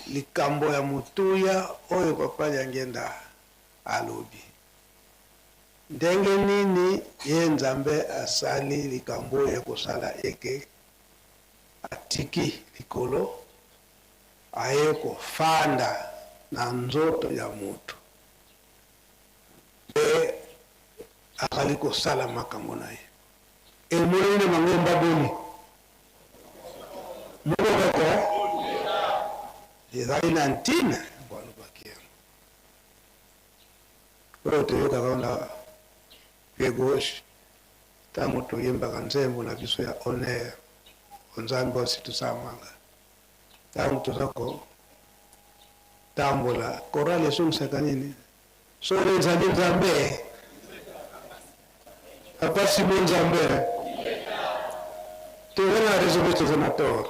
Likambo ya motuya oyo papa Diangienda alobi. Ndenge nini ye Nzambe asali likambo oyo ya kosala eke atiki likolo aye kofanda na nzoto ya moto mpe azali kosala makambo na ye. Emonani na mangomba boni? Moko kaka ezali na ntina yango alobaki yango. Oyo toyokaka na pied gauche ntango toyembaka nzembo na biso ya honneur Nzambe osi tosamanga ntango toza kotambola chorale ezongisaka nini? Solo ezali Nzambe. Papa Simon Nzambe. Toza na raison mpe toza na tort.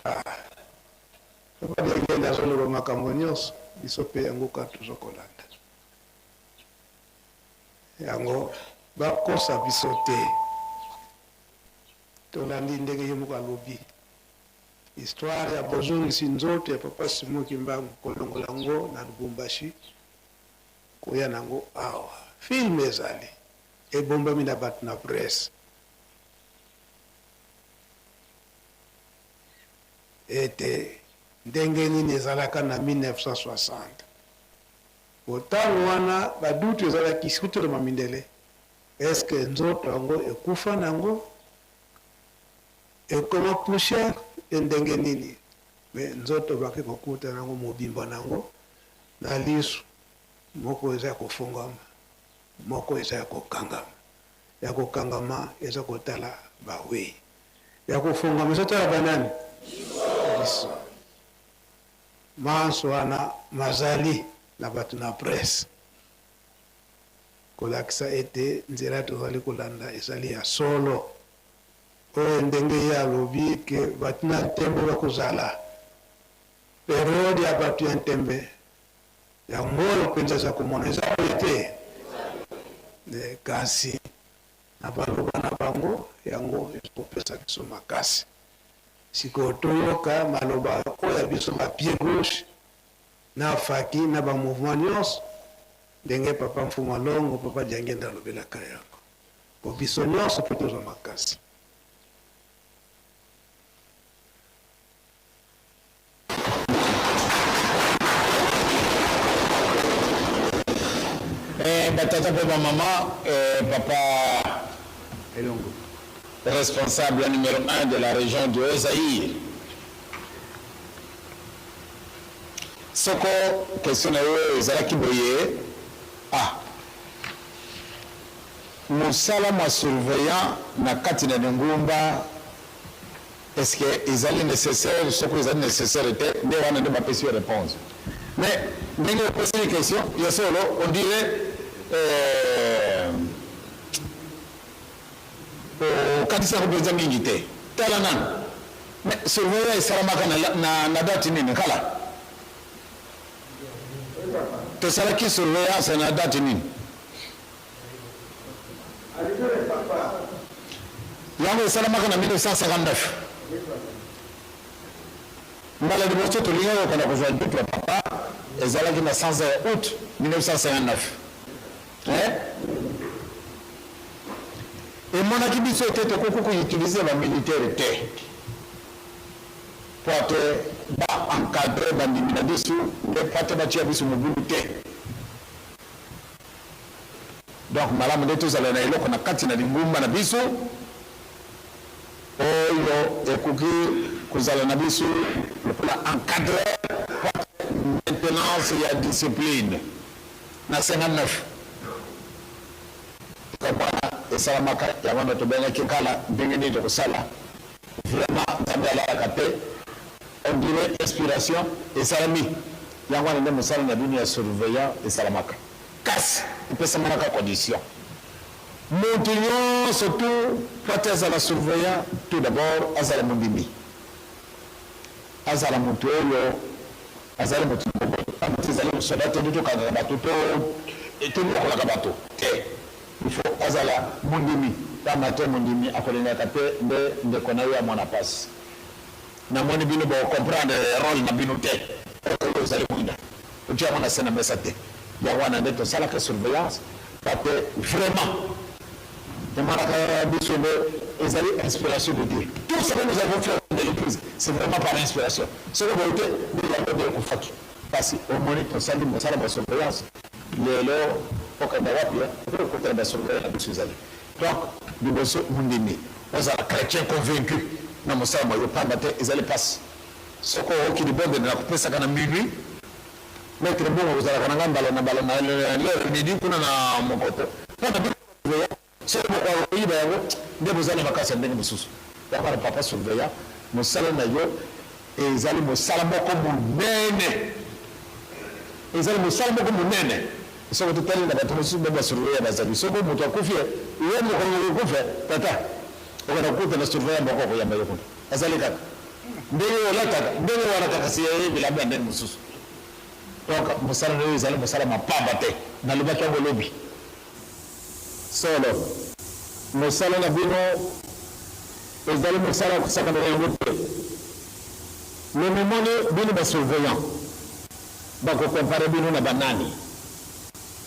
Ah. Papa Diangenda azoloba makambo nyonso, biso mpe yango kaka toza kolanda. Yango bakosa biso te. Tolandi ndenge ye moko alobi. Histoire ya bozongisi nzoto ya papa Simon Kimbangu kolongola yango na Lubumbashi koya na yango awa. Film ezali ebombami na batu na presse. Ete ndenge nini ezalaka na 1960. Po tango wana ba doute ezalaki surtout na ba mindele. Est-ce que nzoto yango ekufa na yango? Ekoma poussière pe ndenge nini mais nzoto bake kokuta nango mobimba nango na lisu. Moko eza ya kofongwama, moko eza ya kokangama. Ya kokangama eza kotala bawei, ya kofongwama ezotala banani? Biso. Manso wana mazali na bato na presse kolakisa ete nzela tozali kolanda ezali ya solo. Oyo ndenge ye alobi ke bato na ntembe bakozala, periode ya bato ya ntembe yango oyo mpenza eza komona eza boye te, kasi na baloba na bango yango ezokopesa biso makasi. Sikoyo toyoka maloba oyo ya biso ba pied gauche na faki na ba mouvement nyonso ndenge papa Mfuma Longo, papa Diangienda alobelaka yango po biso nyonso po tozwa makasi. Eh, batata mpe bamama, eh, papa Elongo, responsable numéro 1 de la région du Haut-Zaïre. Soko question na yo ezalaki boye, ah, mosala mwa surveillant na kati na lingomba Est ce que ezali necessaire? Soki ezali necessaire te, nde wana nde bapesi yo reponse. Mais ndenge opeseli question ya solo, on dirait euh, okanisi yango mpenza mingi te. Tala nanu, mais surveillant esalamaka na, na, na date nini? Kala tosalaki surveillance na date nini? Yango esalamaka na 1959. Mbala liboso tolingaki kokenda kozwa ndutu ya papa ezalaki na sanza ya aout 1959. Eh? Emonaki biso ete tokoki koutilize ba militaire te mpo ete ba encadre bandimi na biso mpe mpo ete batia biso mobulu te. Donc malamu nde tozala na eloko na kati na lingumba na biso oyo ekoki kozala na biso lokola encadreur maintenance ya discipline na 59 likambo wana esalamaka yango wana tobengaki kala ndenge nini tokosala vraiment nzambe alalaka te on dirait inspiration esalami yango wana nde mosala na bino ya surveillant esalamaka Kasi epesamalaka condition mutu nionso tout po ete azala surveillant tout d'abord azala mondimi, azala mutu oyo azali mutu na boboto pamba te ezali soda te nde tokangaka batu to toniokolaka batu te il faut azala mondimi pamba te mondimi akolingaka te nde ndeko na ye amona pasi. Namoni bino bo comprendre role na bino te oyo ozali mwinda otia yango na se na mesa te yango wana nde tosalaka surveillance pate vraiment emonaka biso nde ezali inspiration de Dieu. Tout ce que nous avons fait de l'église, c'est vraiment par inspiration. Soki boye te nde yango nde ekufaki kasi omoni tosali mosala ba surveillance lelo okenda wapi okoki kokutana ba surveillant na biso ezali. Donc liboso mondimi ozala chretien convaincu na mosala mwa yo pamba te ezali pasi soki oyoki libondeli na kopesaka na minuit maitre mbongo kozalaka na nga mbala na mbala na l'heure midi kuna na mokoto mpo na bino soki mokoka koyiba yango nde boza na makasi ya ndenge mosusu yango wana papa surveillant mosala na yo ezali mosala moko monene ezali mosala moko monene Soki totali na bato mosusu ba surveillant bazali, soki moto akufi yo mokolo okokufa tata okenda kokuta na surveillant moko akoyamba yo kuna azali kaka ndenge olataka ndenge wana kaka si ye bilamba ya ndenge mosusu. Donc mosala na yo ezali mosala mapamba te, nalobaki yango lobi. Solo, mosala na bino ezali mosala ya kosakana na yango te. Mais momoni bino ba surveillant Bako comparer bino na ba nani?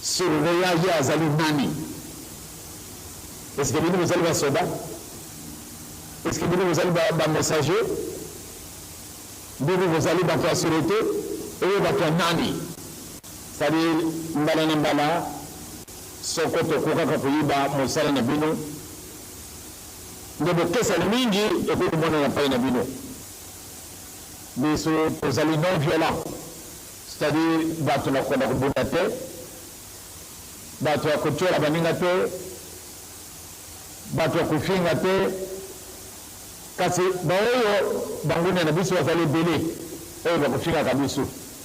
Surveillant ye azali nani? Est ce que bino bozali ba soda? Est ce que bino bozali ba, ba messager? Bino bozali bato ya surete? Oyo bato ya nani? C'est-à-dire mbala na mbala soko tokokaka koyiba mosala na bino nde bokesani mingi ekoki komonana epai na bino. Biso tozali non violent, c'est à dire bato na kokenda kobunda te. Bato ya kotiola baninga te, bato ya kofinga te, kasi baoyo bangunia na biso bazali ebele, oyo bakofingaka biso,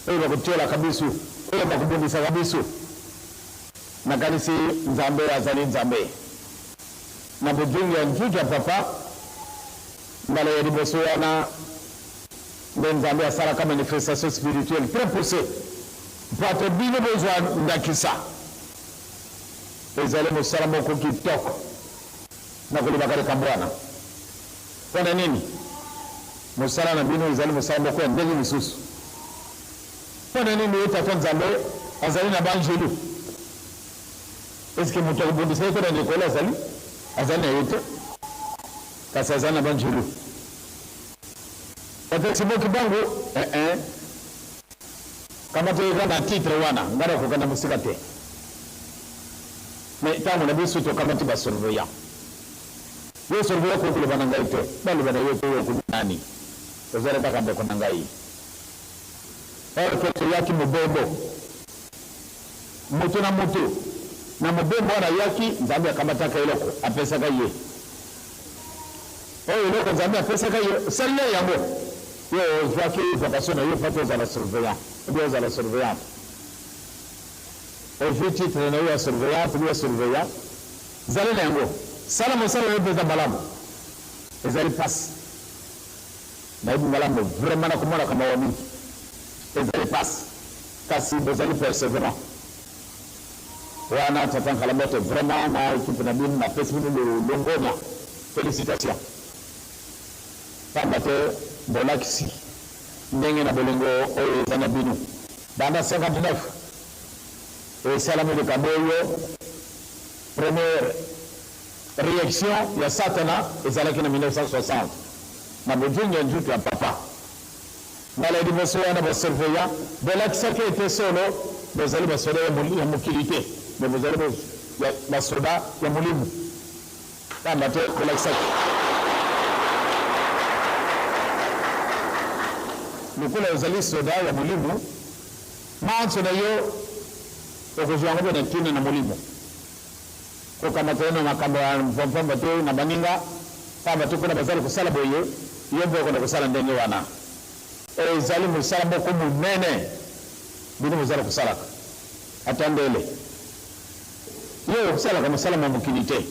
oyo bakotiolaka biso, oyo bakobundisaka biso. Nakanisi Nzambe azali Nzambe. Na bozongi ya nzutu ya papa, mbala ya liboso wana nde Nzambe asalaka manifestation spirituelle très poussee mpo ate bino bozwa ndakisa. Ezali mosala moko kitoko na kolobaka likambo wana. Mpo na nini? Mosala na bino ezali mosala moko ya ndenge mosusu. Mpo na nini ye Tata Nzambe azali na banjelu? Est-ce que moto akobundisa ye kuna na likolo azali? Azali na ye te, kasi azali na banjelu. Tata Simon Kimbangu, eh eh. Kamata ye kaka na titre wana, ngai nakokenda mosika te. Mais ntango na biso tokamati ba surveillant. Yo surveillant okoki koloba na ngai te, baloba na yo te yo okomi nani? Ozali kaka ndeko na ngai. Or que toyaki mobembo moto na moto na mobembo wana ayaki, Nzambe akamataka eloko apesaka ye. Oyo eloko Nzambe apesaka yo, salela yango. Yo ozwaki vocation na yo mpo ozala surveillant ou bien ozala surveillante. Ozwi titre na yo ya surveillante ou bien surveillant, zala na yango. Sala mosala na yo mpenza malamu. Ezali mpasi. Nayebi malamu vraiment nakomonaka mawa mingi. Ezali pasi kasi bozali perseverant. Wana tata Nkalambote vraiment na equipe na bino napesi bino longonya. Felicitations. Pamba te bolakisi ndenge na bolingo oyo eza na bino. Banda 59 esalami likambo oyo première Reaction ya satana ezalaki na 1960 na bozongi ya nzoto ya papa. Mbala ya liboso wana ba surveillants bolakisaki ete solo bozali basoda ya mokili te, mais bozali basoda ya molimo. Pamba te bolakisaki lokola ozali soda ya molimo, manso na yo okozwa yango mpe na ntina na molimo. Kokamata yo na makambo ya mpamba te na baninga, pamba te kuna bazali kosala boye, yo mpe okende kosala ndenge wana. Ezali mosala moko monene bino bozali kosalaka. Ata ndele, yo osalaka mosala mwa mokili te,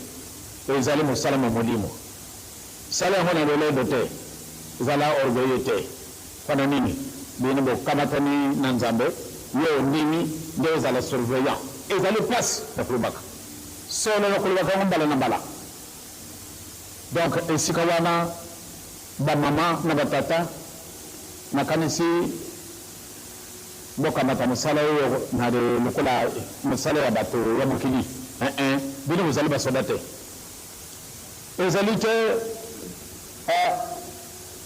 ezali mosala mwa molimo. Sala yango na lolendo te, zala orgueilleux te. Mpo na nini? Bino bokamatani na Nzambe, yo ondimi nde ozala surveillant. Ezali pasi na kolobaka solo, na kolobaka yango mbala na mbala. Donc esika wana ba mama na ba tata, nakanisi bokamata mosala oyo na lokola mosala ya bato ya mokili. Eh-eh, bino bozali basoda te. Ezali te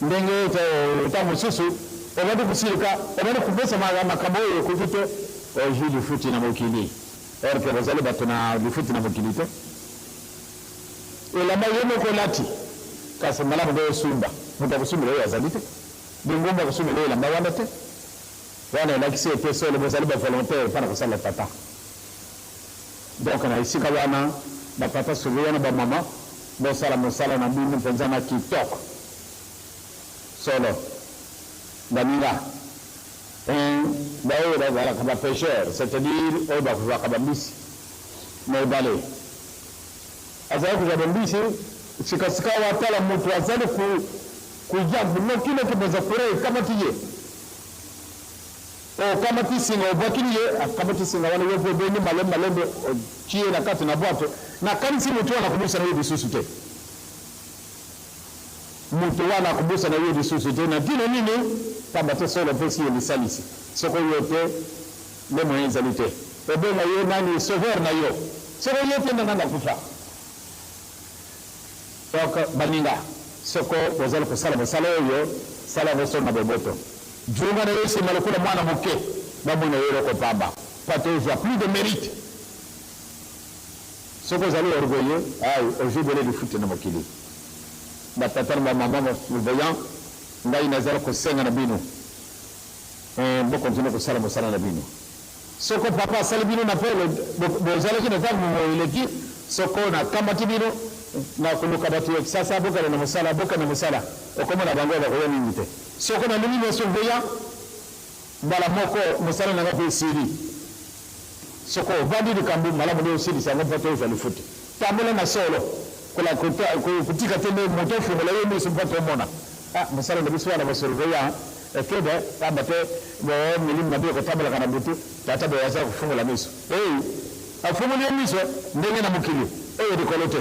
ndenge ete ntango mosusu obandi kosilika, obandi kopesa makambo oyo ekoki te, ozwi lifuti na mokili, or que bozali bato na lifuti na mokili te. Elamba yo moko olati, kasi malamu nde osumba, moto akosumbela yo azali te, lingomba akosumbela yo elamba wana te. Wana elakisi ete solo bozali ba volontaire mpo na kosalela Tata. Donc na esika wana ba papa surveillant na ba maman bosala mosala na bino penza na kitoko solo baninga hein ba oyo bazalaka ba pecheurs c'est à dire oyo bakozwaka ba mbisi na ebale azali kozwa ba mbisi sika sika awa tala mutu azali kuya noki noki penza courant ekamati ye. Okamati singa obwakili ye, akamati singa wana yo mpe obendi malembe malembe otie ye na kati na bwato. Nakanisi moto wana akobosana yo lisusu te. Moto wana akobosana yo lisusu te. Na ntina nini? Pamba te solo opesi ye lisalisi. Soko yo te, nde moyen ezali te. Obenga ye nani? Sauveur na yo. Soko ye te nde nani akufa? Donc baninga, soko bozali kosala mosala oyo, sala yango solo na boboto. Zonga na yo sima lokola mwana moke, bamona yo eloko pamba, mpo ete ozwa plus de merite. Soki ozali orgueilleux, ay, ozwi bele lifuti na mokili. Ba tata na ba mama malveillant, ngai nazali kosenga na bino, eh, bo continuer kosala mosala na bino. Soko papa asali bino na pole, bozalaki na ntango moyo eleki, soko nakamati bino na koluka bato ya Kisasa, bokende na mosala, bokende mosala, okomona bango bakoya mingi te. Soko nalingi na surveillant, mbala moko mosala na ngai mpe esili. Soko ovandi likambo malamu nde osilisa yango mpo te ozwa lifuti. Tambola na solo, kotika te nde moto afungola yo miso mpo te omona. Ah, mosala na biso wana ba surveillant ekebe, pamba te bo milimo mabe ekotambolaka na butu, tata boye aza kofungola miso. Hey, afungoli yo miso ndenge na mokili oyo likolo te.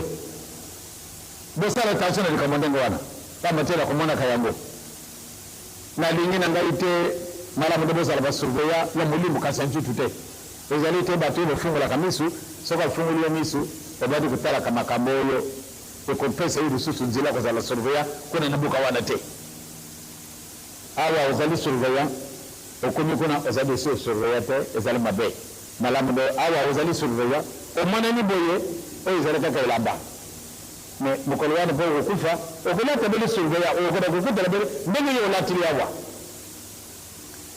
Bosala attention na likambo ndenge wana, pamba te nakomonaka yango. Nalingi na ngai te malamu nde bozala ba surveillant ya molimo kasi ya nzutu te. Ezali te bato oyo bafungolaka misu, soki afungoli yo misu obandi kotalaka makambo oyo ekopesa yo lisusu nzela kozala surveillant kuna na mboka wana te. Awa ozali surveillant okomi kuna ozali lisusu surveillant te, ezali mabe. Malamu nde awa ozali surveillant omonani boye oyo ezali kaka elamba. Mais mokolo wana mpo okokufa, okolata bele surveillant, okokenda kokutana bele ndenge yo olatili awa.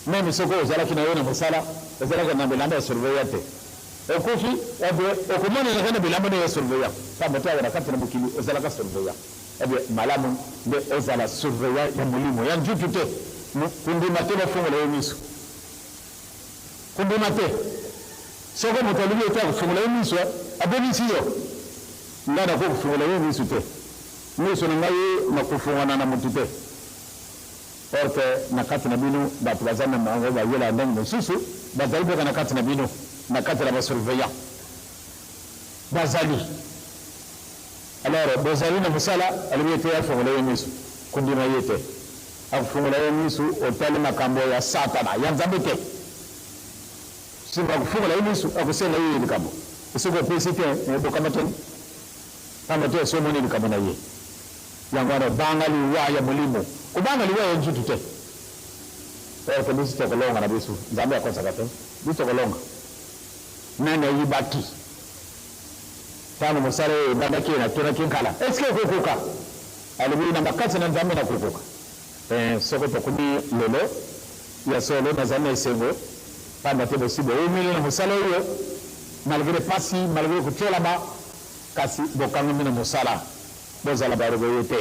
Meme soki ozalaki na yo na mosala, ozalaka na bilamba ya surveillant te. Okufi, eh bien, okomonanaka na bilamba nde ya surveillant. Pamba te awa na kati na mokili ozalaka surveillant. Eh bien, malamu nde ozala surveillant ya molimo, ya nzutu te. Kondima te bafongola yo miso. Kondima te. Soko moto alobi ete akofongola yo miso, abebisi yo. Ngai nakoki kofongola yo miso te. Miso na ngai makofongwana na moto te. Or que na kati na bino bato baza na bango bayela ndenge mosusu, bazali mpe na kati na bino, na kati na ba surveillants bazali. Alors bozali na mosala, alobi ete afongola yo miso, kondima ye te. Akofongola yo miso, otali makambo ya Satana, ya Nzambe te. Sima akofongola yo miso, akosenga yo likambo. Soki opesi te, bokamatani. Pamba te esi omoni likambo na ye. Yango wana banga liwa ya molimo, kobanga liwa ya nzutu te. Or que biso tokolonga na biso, Nzambe akosaka te, biso tokolonga. Nani ayibaki? Tango mosala oyo ebandaki ye natunaki Nkala, est ce que okokoka? Alobi na makasi na Nzambe nakokoka. Eh, soko tokomi lelo, ya solo nazali na esengo, pamba te bosi bowumeli na mosala oyo, malgre pasi, malgre kotiolama, kasi bokangami na mosala. Bozala ba orgueilleux te.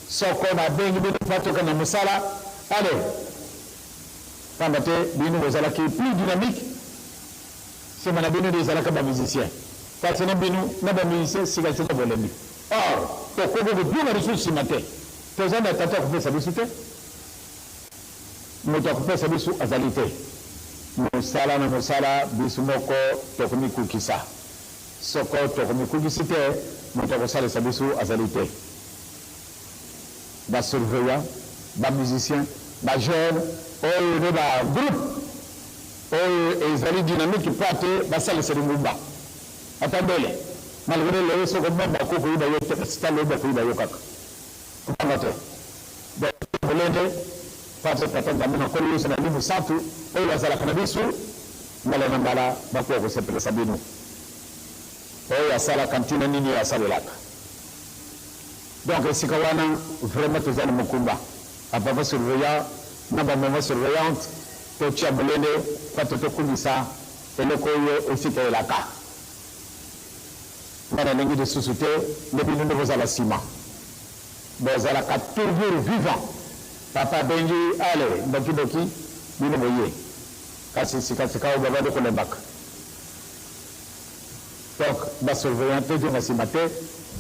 Soko nabengi bino mpo tokende na mosala, allez! Pamba te bino bozalaki plus dynamique, sima na bino nde ezalaka ba musiciens. Kasi na bino na ba musiciens sika sika bolembi. Or, tokoki kozonga lisusu sima te. Toza na tata akopesa biso te. Moto akopesa biso azali te. Mosala na mosala biso moko tokomikukisa. Soko tokomikukisi te, moto akosalisa biso azali te. Ba surveillants, ba musiciens, ba jeunes oyo nde ba groupes oyo ezali dynamique mpo ate basalisa lingumba. Ata ndele, malgre lelo soko meme bakoki koyiba yo te, kasi ta lobi bakoyiba yo kaka. Kobanga te. Donc molende mpo ate Tata Nzambe na Nkolo Yesu na Elimo Santu oyo bazalaka na biso mbala na mbala bakoka kosepelisa bino. Oyo asalaka ntina nini oyo asalelaka. Donc esika wana vraiment toza na mokumba ba papa surveillant na ba maman surveillante totia molende mpo tokumisa eloko oyo esika elaka. Nga nalingi lisusu te nde bino nde bozala sima. Bozalaka toujours vivant. Papa abengi allez ndoki ndoki bino boye. Kasi sika sika oyo babandi kolembaka. Donc ba surveillant tozonga sima te,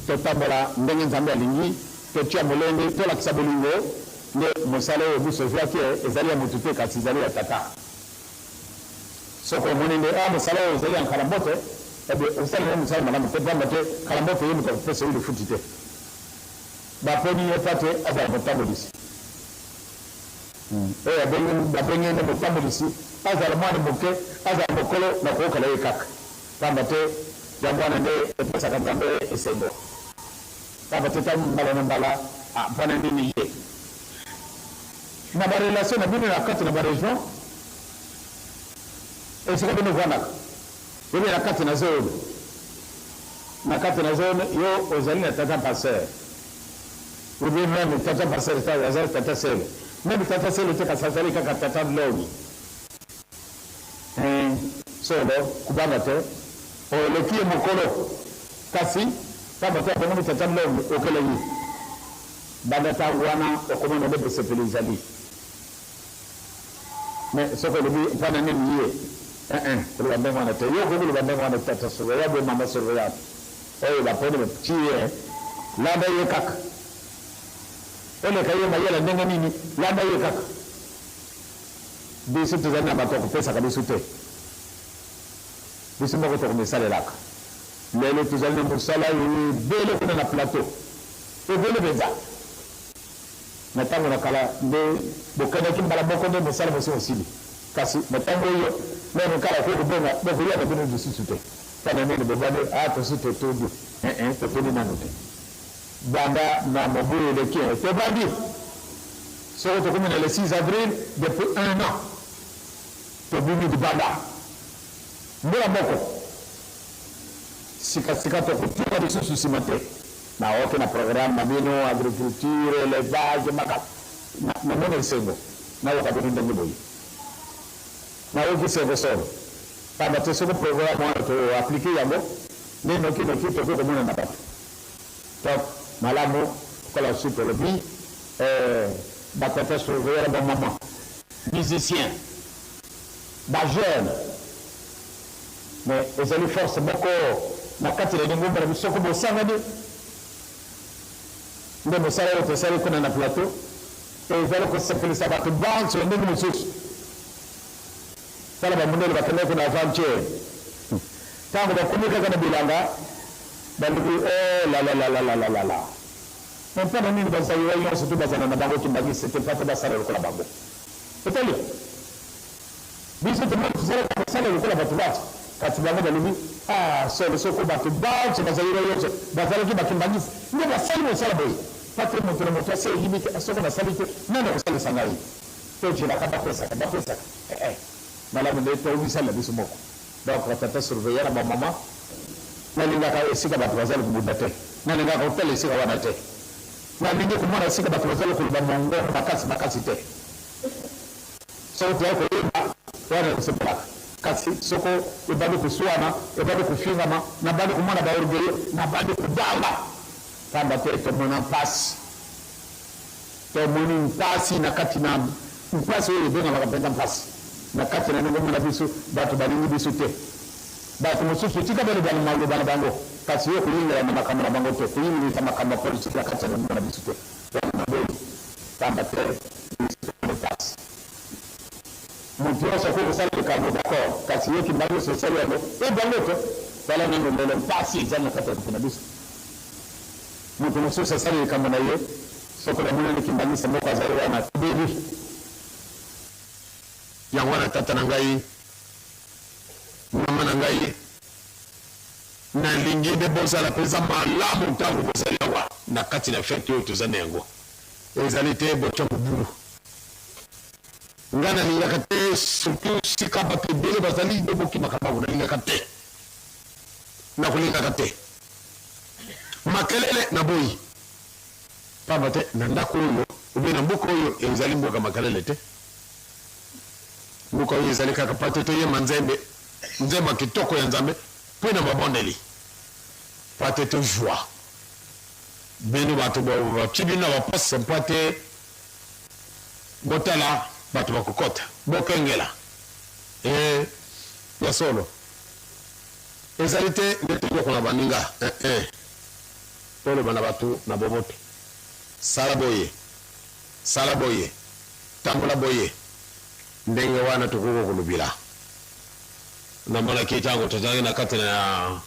totambola ndenge Nzambe alingi, totia molende, tolakisa bolingo nde mosala oyo biso tozwaki ezali ya mutu te kasi ezali ya Tata. Soki omoni nde ah mosala oyo ezali ya Nkala Mbote, eh bien osali nayo mosala malamu te pamba te Nkala Mbote ye moto akopesa yo lifuti te. Baponi ye pa te azala motambolisi. Oyo abengi babengi ye nde motambolisi, azala mwana moke, azala mokolo, nakoyokela ye kaka. Pamba te yango wana nde epesaka Nzambe esengo. Pamba te tango mbala na mbala, ah pona nini ye? Na ba relations na bino na kati na ba regions, esika bino bovandaka, ou bien na kati na zone, na kati na zone yo ozali na tata pasteur, ou bien meme tata pasteur te azali tata selo, meme tata selo te kasi azali kaka tata nlongi. Eh, Solo, kobanga te, oleki ye mokolo, kasi pamba te akomoni tata Mlongi, okela ye. Banda tango wana okomona nde bosepeli ezali. Mais soki olobi mpona nini ye, eh-eh, koloba ndenge wana te. Yo okoki koloba ndenge wana te, tata surveillant ou mama surveillante oyo baponi batie ye, landa ye kaka. Oleka ye mayele ndenge nini, landa ye kaka. Biso tozali na bato ya kopesaka biso te. Biso moko tokomisalelaka. Lelo tozali na mosala ebele kuna na plateau. Ebele mpenza. Na ntango na kala nde bokendaki mbala moko nde mosala mosi mosili. Kasi na ntango oyo, meme kala okoki kobenga, bokoya na bino lisusu te. Mpo na nini bobandi? Ah, tosi totondi. Eh-eh, totondi nanu te. Banda na mobu eleki, tobandi. Soko tokomi na le 6 avril, depuis un an, tobimi libanda. Mbula moko. Sika sika tokotuka lisusu nsima te. Naoki na programme na bino, agriculture, elevage, maka. Namoni esengo. Nayoka bino ndenge boye. Nayoki esengo solo. Pamba te soko programme wana to appliquer yango, nde noki noki tokoki komona na bato. Top malamu lokola osi tolobi eh, ba tata surveiller ba maman musicien ba jeune mais ezali force moko na kati na lingomba na biso soko bosangani nde mosala oyo tosali kuna na plateau ezali kosepelisa bato banso ya ndenge mosusu. Tala ba mundele bakendaki kuna aventure tango bakomi kaka na bilanga balobi oh lalalalalala mais pona nini ba zaïrois yonso tout bazala na bango kimbanguiste te pate basala lokola bango otali biso tomoni tozalaka kosala lokola bato banso kasi bango balobi ah solo soko bato banso ba zaïrois yonso bazalaki ba kimbanguiste nde basali mosala boye pate moto na moto asi ayebi te soko nasali te nani akosalisa ngai Tozelaka bapesaka bapesaka eh eh malamu nde tomisalela biso moko donc ba tata surveillant na ba maman nalingaka esika bato bazali kobunda te nalingaka kotala esika wana te nalingi komona esika bato bazali koloba mongongo makasi makasi te soko toyai koyemba wana kosepelaka kasi soko ebandi koswana ebandi kofingama nabandi komona ba orgueilleux nabandi kobanga pamba te tomona mpasi Tomoni mpasi na kati na mpasi oyo ebengamaka mpenza mpasi na kati na lingomba na biso. Bato balingi biso te. Bato mosusu, tika baloba na maloba na bango, kasi yo koyingela na makambo na bango te, koyingilisa makambo ya politiki na kati ya lingomba na biso te. Wana naboyi, pamba te biso tomoni mpasi. Moto nyonso akoki kosala likambo, d'accord, kasi yo kimbanguiste osali yango, e bango te. Tala nanu lelo mpasi ezali na kati ya bato na biso. Moto mosusu asali likambo na ye, soko namonani kimbanguiste moko azali wana, tobebi. Yango wana tata na ngai, mama na ngai, nalingi nde bozala mpenza malamu ntango bozali awa na kati na fete oyo toza na yango. Ezali te botya mobulu. Ngai nalingaka te, surtout sika bato ebele bazali nde bokimaka bango, nalingaka te. Nakolingaka te. Makelele naboyi. Pamba te na ndako oyo ou bien na mboka oyo ezali mboka makelele te. Mboka oyo ezali kaka pate toyemba nzembe nzembo ya kitoko ya Nzambe mpe na mabondeli pate tozwa bino bato batie bino na baposte mpo te botala bato bakokota bokengela e ya solo Ezali te nde tonyokola baninga, ee. Toloba na bato na boboto. Sala boye, sala boye, tambola boye. Ndenge wana tokoki kolobila. Namonaki ntango tozalaki na kati na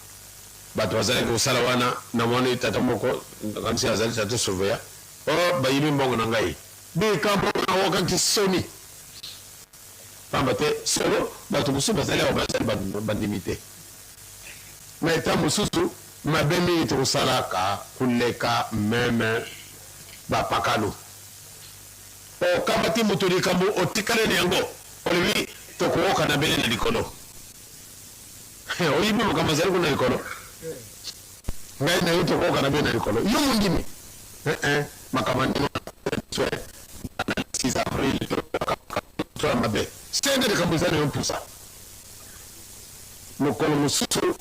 bato bazalaki kosala wana, namoni tata moko, nakanisi azali tata surveillant, oh, bayibi mbongo na ngai. Likambo nayokaki soni. Pamba te, solo, bato mosusu bazali awa bazali bandimi te. Na etat mosusu, mabe mingi tokosalaka koleka meme bapakano. Okamati moto likambo, otikali na yango, olobi tokookana bele na likolo. Oyibi makambo azali kuna likolo. Ngai na yo tokookana bele na likolo. Yo mondimi? Eh, eh, makambo ya ndenge wana, na 6 avril, toyokaka makambo ya mabe. Sende likambo eza na yo mpusa. Mokolo mosusu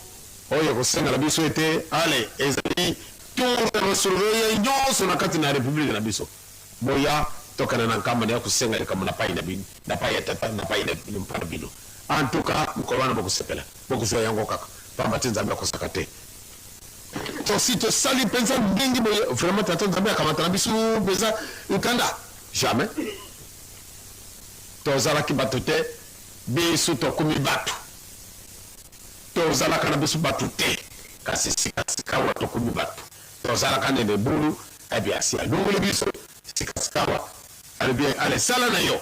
oyo ekosenga na biso ete, ale, ezali tour ya ba surveiller nyonso na kati na republique na biso, boya tokende na Nkamba na ya kosenga likambo na pai na bino, na pai ya tata, na pai na mpo na bino. En tout cas, mokolo wana bokosepela, bokozua yango kaka, pamba te Nzambe akosaka te. Tosi tosali mpenza ndenge boye, vraiment tata Nzambe akamata na biso mpenza nkanda? Jamais. Tozalaki bato te, biso tokomi bato. Tozalaka na biso bato te, kasi sika sikawa tokomi bato. Tozalaka nde na ebulu, eh bien asi alongoli biso, sika sikawa alobi allez sala na yo.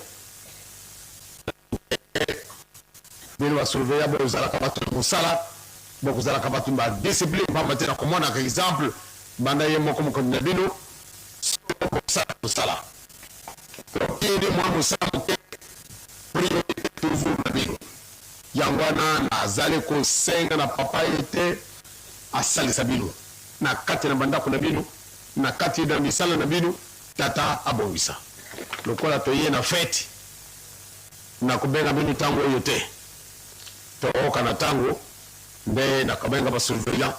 Bino ba surveillant bozalaka bato na mosala, bokozalaka bato ba discipline, pamba te nakomonaka exemple banda ye moko mokonzi na bino soki bokosala mosala tokende mwa mosala moke priorite toujours na bino. Yango wana nazali kosenga na papa ete asalisa bino na kati na bandako na bino, na kati na misala na bino, tata abongisa. Lokola toye na feti, nakobenga bino tango oyo te, tokoyokana tango nde nakobenga ba surveillant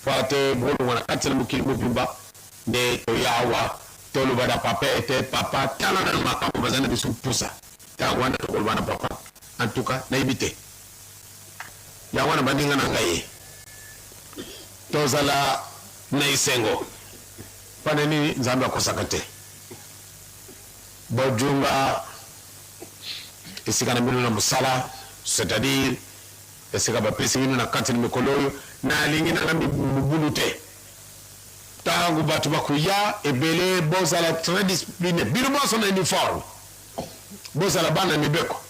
po ete bolongwa na kati na mokili mobimba nde toya awa toloba na papa ete papa tala nanu makambo bazali na biso mposa. Tango wana tokoloba na papa. En tout cas nayebi te. Yango wana baninga na ngai tozala na esengo. Pana nini? Nzambe akosaka te. Bojunga esika na bino na mosala, c'est-à-dire esika bapesi bino na kati na mikolo oyo, nalingi nanga mobulu te. Tango bato bakoya ebele, bozala très discipline, bino bonso na uniforme. Bozala bana ya mibeko.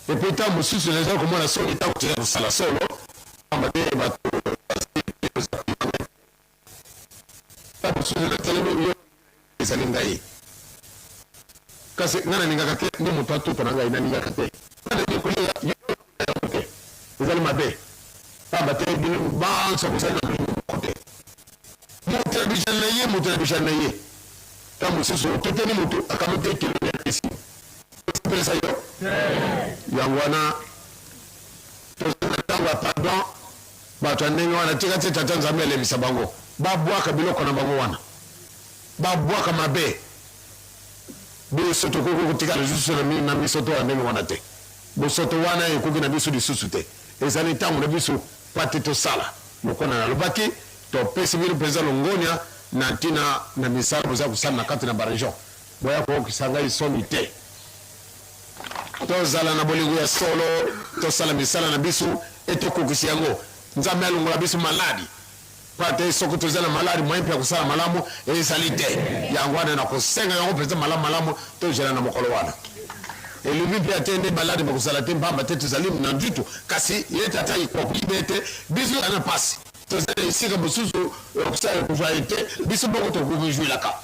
Epuis ntango mosusu naza komona soni ntango toza kosala solo, pamba te bato ntango mosusu natelemi yo ezali ngai, kasi ngai nalingaka te nde moto atuta na ngai, nalingaka te kolia yo yango te, ezali mabe, pamba te bino banso bozali na molimo moko te. Moto na bijali na ye, moto na bijali na ye. Ntango mosusu otutani moto akamati ekelo ya apesi yo, osepelisa yo. Yango wana tozali na ntango ya pardon. Bato ya ndenge wana tika te Tata Nzambe alembisa bango, babwaka biloko na bango wana, babwaka mabe. Biso tokoki kotikala lisusu na misoto ya ndenge wana te. Bosoto wana ekoki na biso lisusu te. Ezali ntango na biso mpo ete tosala. Lokola nalobaki, topesi bino mpenza longonya na ntina na misala bozali kosala na kati na ba regions. Boya koyokisa ngai soni te. Tozala na bolingo ya solo, tosala misala na biso e tokokisa yango. Nzambe alongola biso maladi, mpo ete soki tozali na maladi, moyen mpe ya kosala malamu ezali te. Yango wana nakosenga yango mpenza malamu malamu, tozela na mokolo wana. Elobi mpe ete nde maladi makozala te, mpamba te tozali na njutu. Kasi ye tata akoyiba ete biso tozali na mpasi, tozali na esika mosusu ya kosala kozwa ete biso moko tokomijuilaka.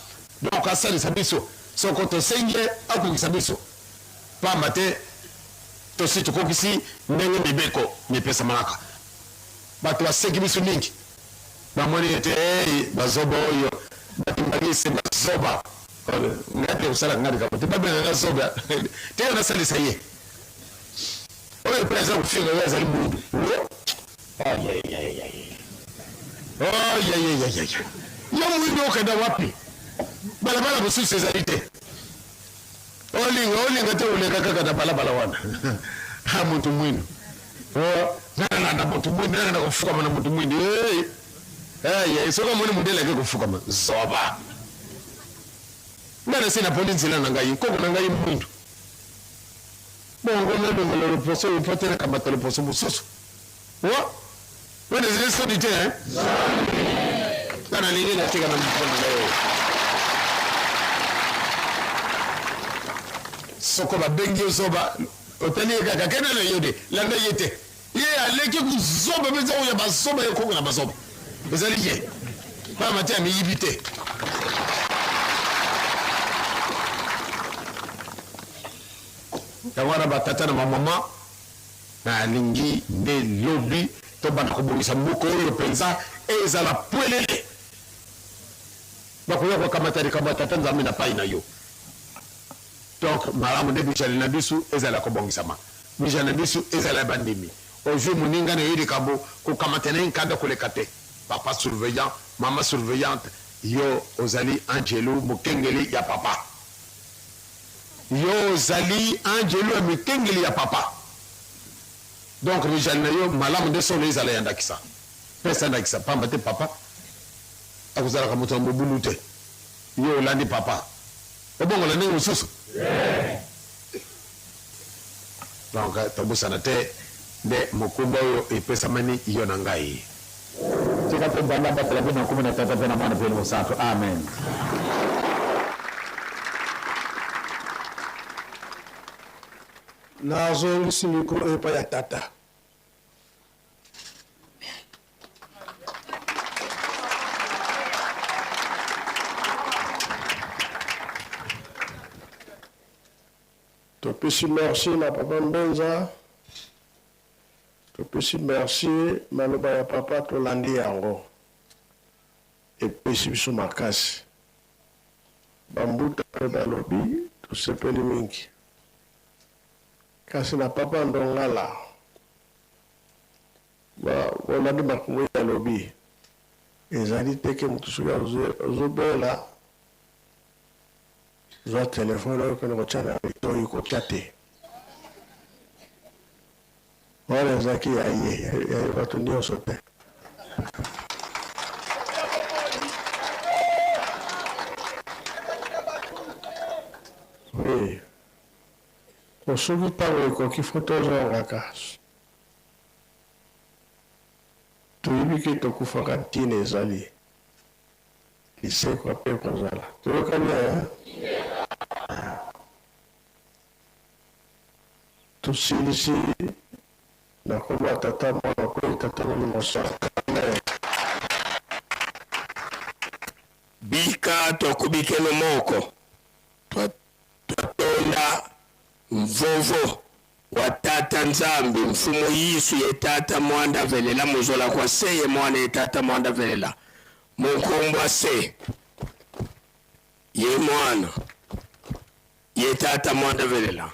Donc asalisa biso soko tosengi ye akokisa biso, mpamba te tosi tokokisi ndenge mibeko mipesamalaka. Bato baseki biso mingi, bamoni ete hey, bazoba oyo bakimbanguiste bazoba. Ngai mpe kosalaka ngai likambo te, babenga ngai zoba tika nasalisa ye. Oyo mpe aza kofinga ye azali mwindu. Yo mwindu okenda wapi? Balabala mosusu ezali te. Olinga olinga te oleka kaka na balabala wana. Ha moto mwindu. Oh, nalanda moto mwindu, nalanda kofukama na moto mwindu. Hey. Hey, soki omoni mondele ake kofukama, zoba. Ngai nasi naponi nzela na ngai, nkoko na ngai mwindu. Bongo nalongola loposo oyo mpo te nakamata loposo mosusu. Wa, wana ezali soni te, hein? Nga nalingi natika na mpo na ngai oyo. Soko babengi yo zoba, otali ye kaka, kende na yo de, landa ye te. Ye aleki kozoba mpenza oyo ya bazoba ya koko na bazoba. Ezali ye. Pamba te amiyibi te. Yango wana batata na bamama nalingi nde lobi tobanda kobongisa mboka oyo mpenza ezala pwelele. Bakoya kokamata likambo ya Tata Nzambe na pai na yo. Donc malamu nde bijali na biso ezala kobongisama. Bijali na biso ezala ya bandimi. Ozwi moninga na yo likambo, kokamata na ye nkanda koleka te. Papa surveillant, mama surveillante, yo ozali anjelu mokengeli ya papa. Yo ozali anjelu ya mokengeli ya papa. Donc mizali na yo malamu nde solo ezala ya ndakisa. Pesa ndakisa, pamba te papa akozalaka moto ya mobulu te. Yo olandi papa, obongola ndenge mosusu? Donc tobosana te nde mokumba oyo epesamani yo na ngai. Tika te Nzambe abatela bino na nkombo na Tata mpe na Mwana mpe Elimo Santu. Amen. Nazongisi mikro epai ya tata. Topesi merci na papa Mbenza, topesi merci maloba ya papa tolandi yango epesi biso makasi. Ba mbuta pe balobi tosepeli mingi. Kasi na papa Ndongala ba bolandi makambo ye alobi ezali te ke moto soki azobela Zwa telephone oyo kende kotia na litoyi kotia te. Wana ezalaki ya ye, ya bato nyonso te. Oui. Po soki ntango ekoki fo tozongaka. Toyebi ke tokufaka ntina ezali. Lisekwa pe ekozala. Toyokani eh? Tosilisi na kombo ya Tata, Mwana pe Tata Molimo Santu. Amen. Bika twakubikeno moko twatonda mvovo wa Tata Nzambi Mfumu Yesu ye Tata Mwanda velela muzola kwa se ye Mwana ye Tata Mwanda velela munkumbwa se ye Mwana ye Tata Mwanda velela.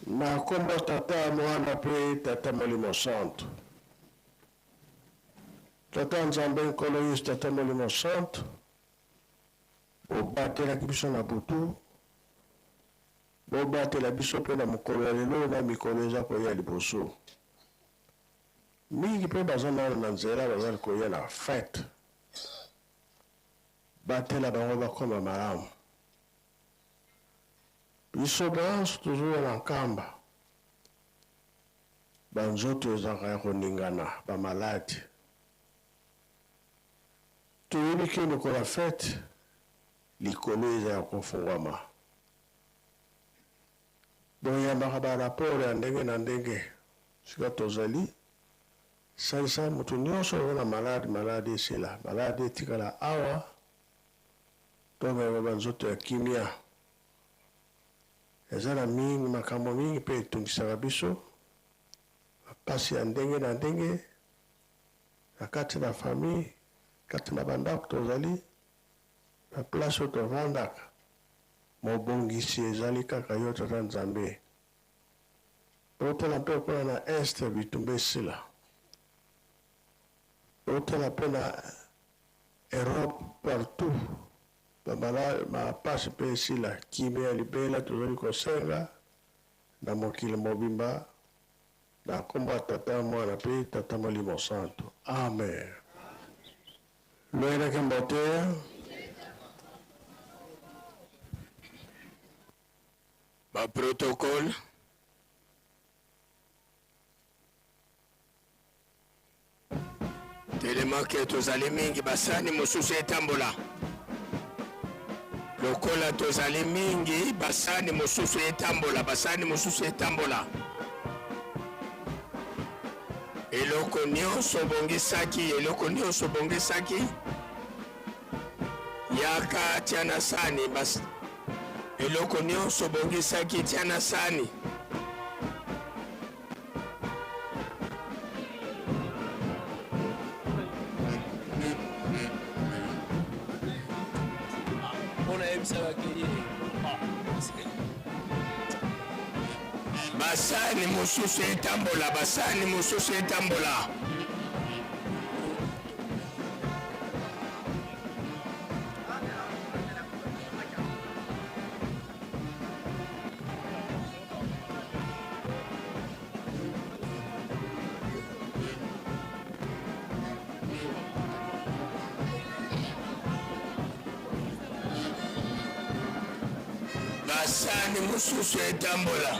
Na kombo Tata, Mwana mpe Tata Molimo Santu. Tata Nzambe Nkolo Yesu Tata Molimo Santu, obatelaki biso na butu, bobatela biso mpe na mokolo ya lelo na mikolo eza koya liboso. Mingi mpe baza nano na nzela bazali koya na fete, batela bango bakoma malamu. Biso banso tozoya na Nkamba, ba nzoto ezalaka ya koningana, ba maladi. Toyebi ke mokolo ya fete, likolo eza ya kofungwama. Boyambaka ba rapport ya ndenge na ndenge sika tozali. Salisa moto nyonso oyo na malade, malade esila, malade etikala awa. Tomema ba nzoto ya kimia. Eza na mingi makambo mingi pe etungisaka biso, ba pasi ya ndenge na ndenge na kati na famille, kati na ba ndako tozali, na place oyo tovandaka. Mobongisi ezali kaka yo Tata Nzambe. Totala mpe kuna na Est bitumba esila. Totala mpe na Europe partout ba malade ba pasi mpe esila. Kimia ya libela tozali kosenga na mokili mobimba na kombo ya Tata, Mwana mpe Tata Molimo Santu. Amen. Loyelaki mbote. Ba protocole telema ke tozali mingi basani mosusu etambola lokola tozali mingi basani mosusu etambola basani mosusu etambola eloko nyonso obongisaki eloko nyonso obongisaki Yaka tia na sani bas eloko nionso obongisaki tia na sani. Basani mosusu etambola, basani mosusu etambola. Basani mosusu etambola.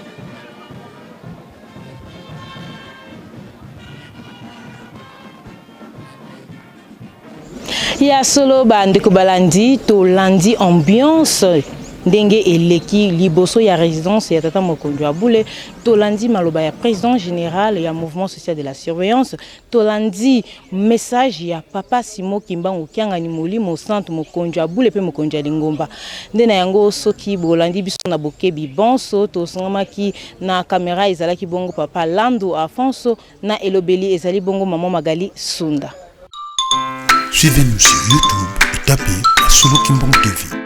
Ya solo ba ndeko balandi tolandi ambiance ndenge eleki liboso ya résidence ya tata mokonzi ya bule tolandi maloba ya président général ya mouvement social de la surveillance tolandi message ya papa Simo Kimbangu Kiangani molimo santu mokonzi ya bule pe mokonzi ya lingomba nde na yango soki bolandi biso na bokebi bonso tosungamaki na kamera ezalaki bongo papa Landu Afonso Na elobeli ezali bongo maman Magali Sunda. Suivez-nous sur YouTube et tapez Masolo Kimbangu TV.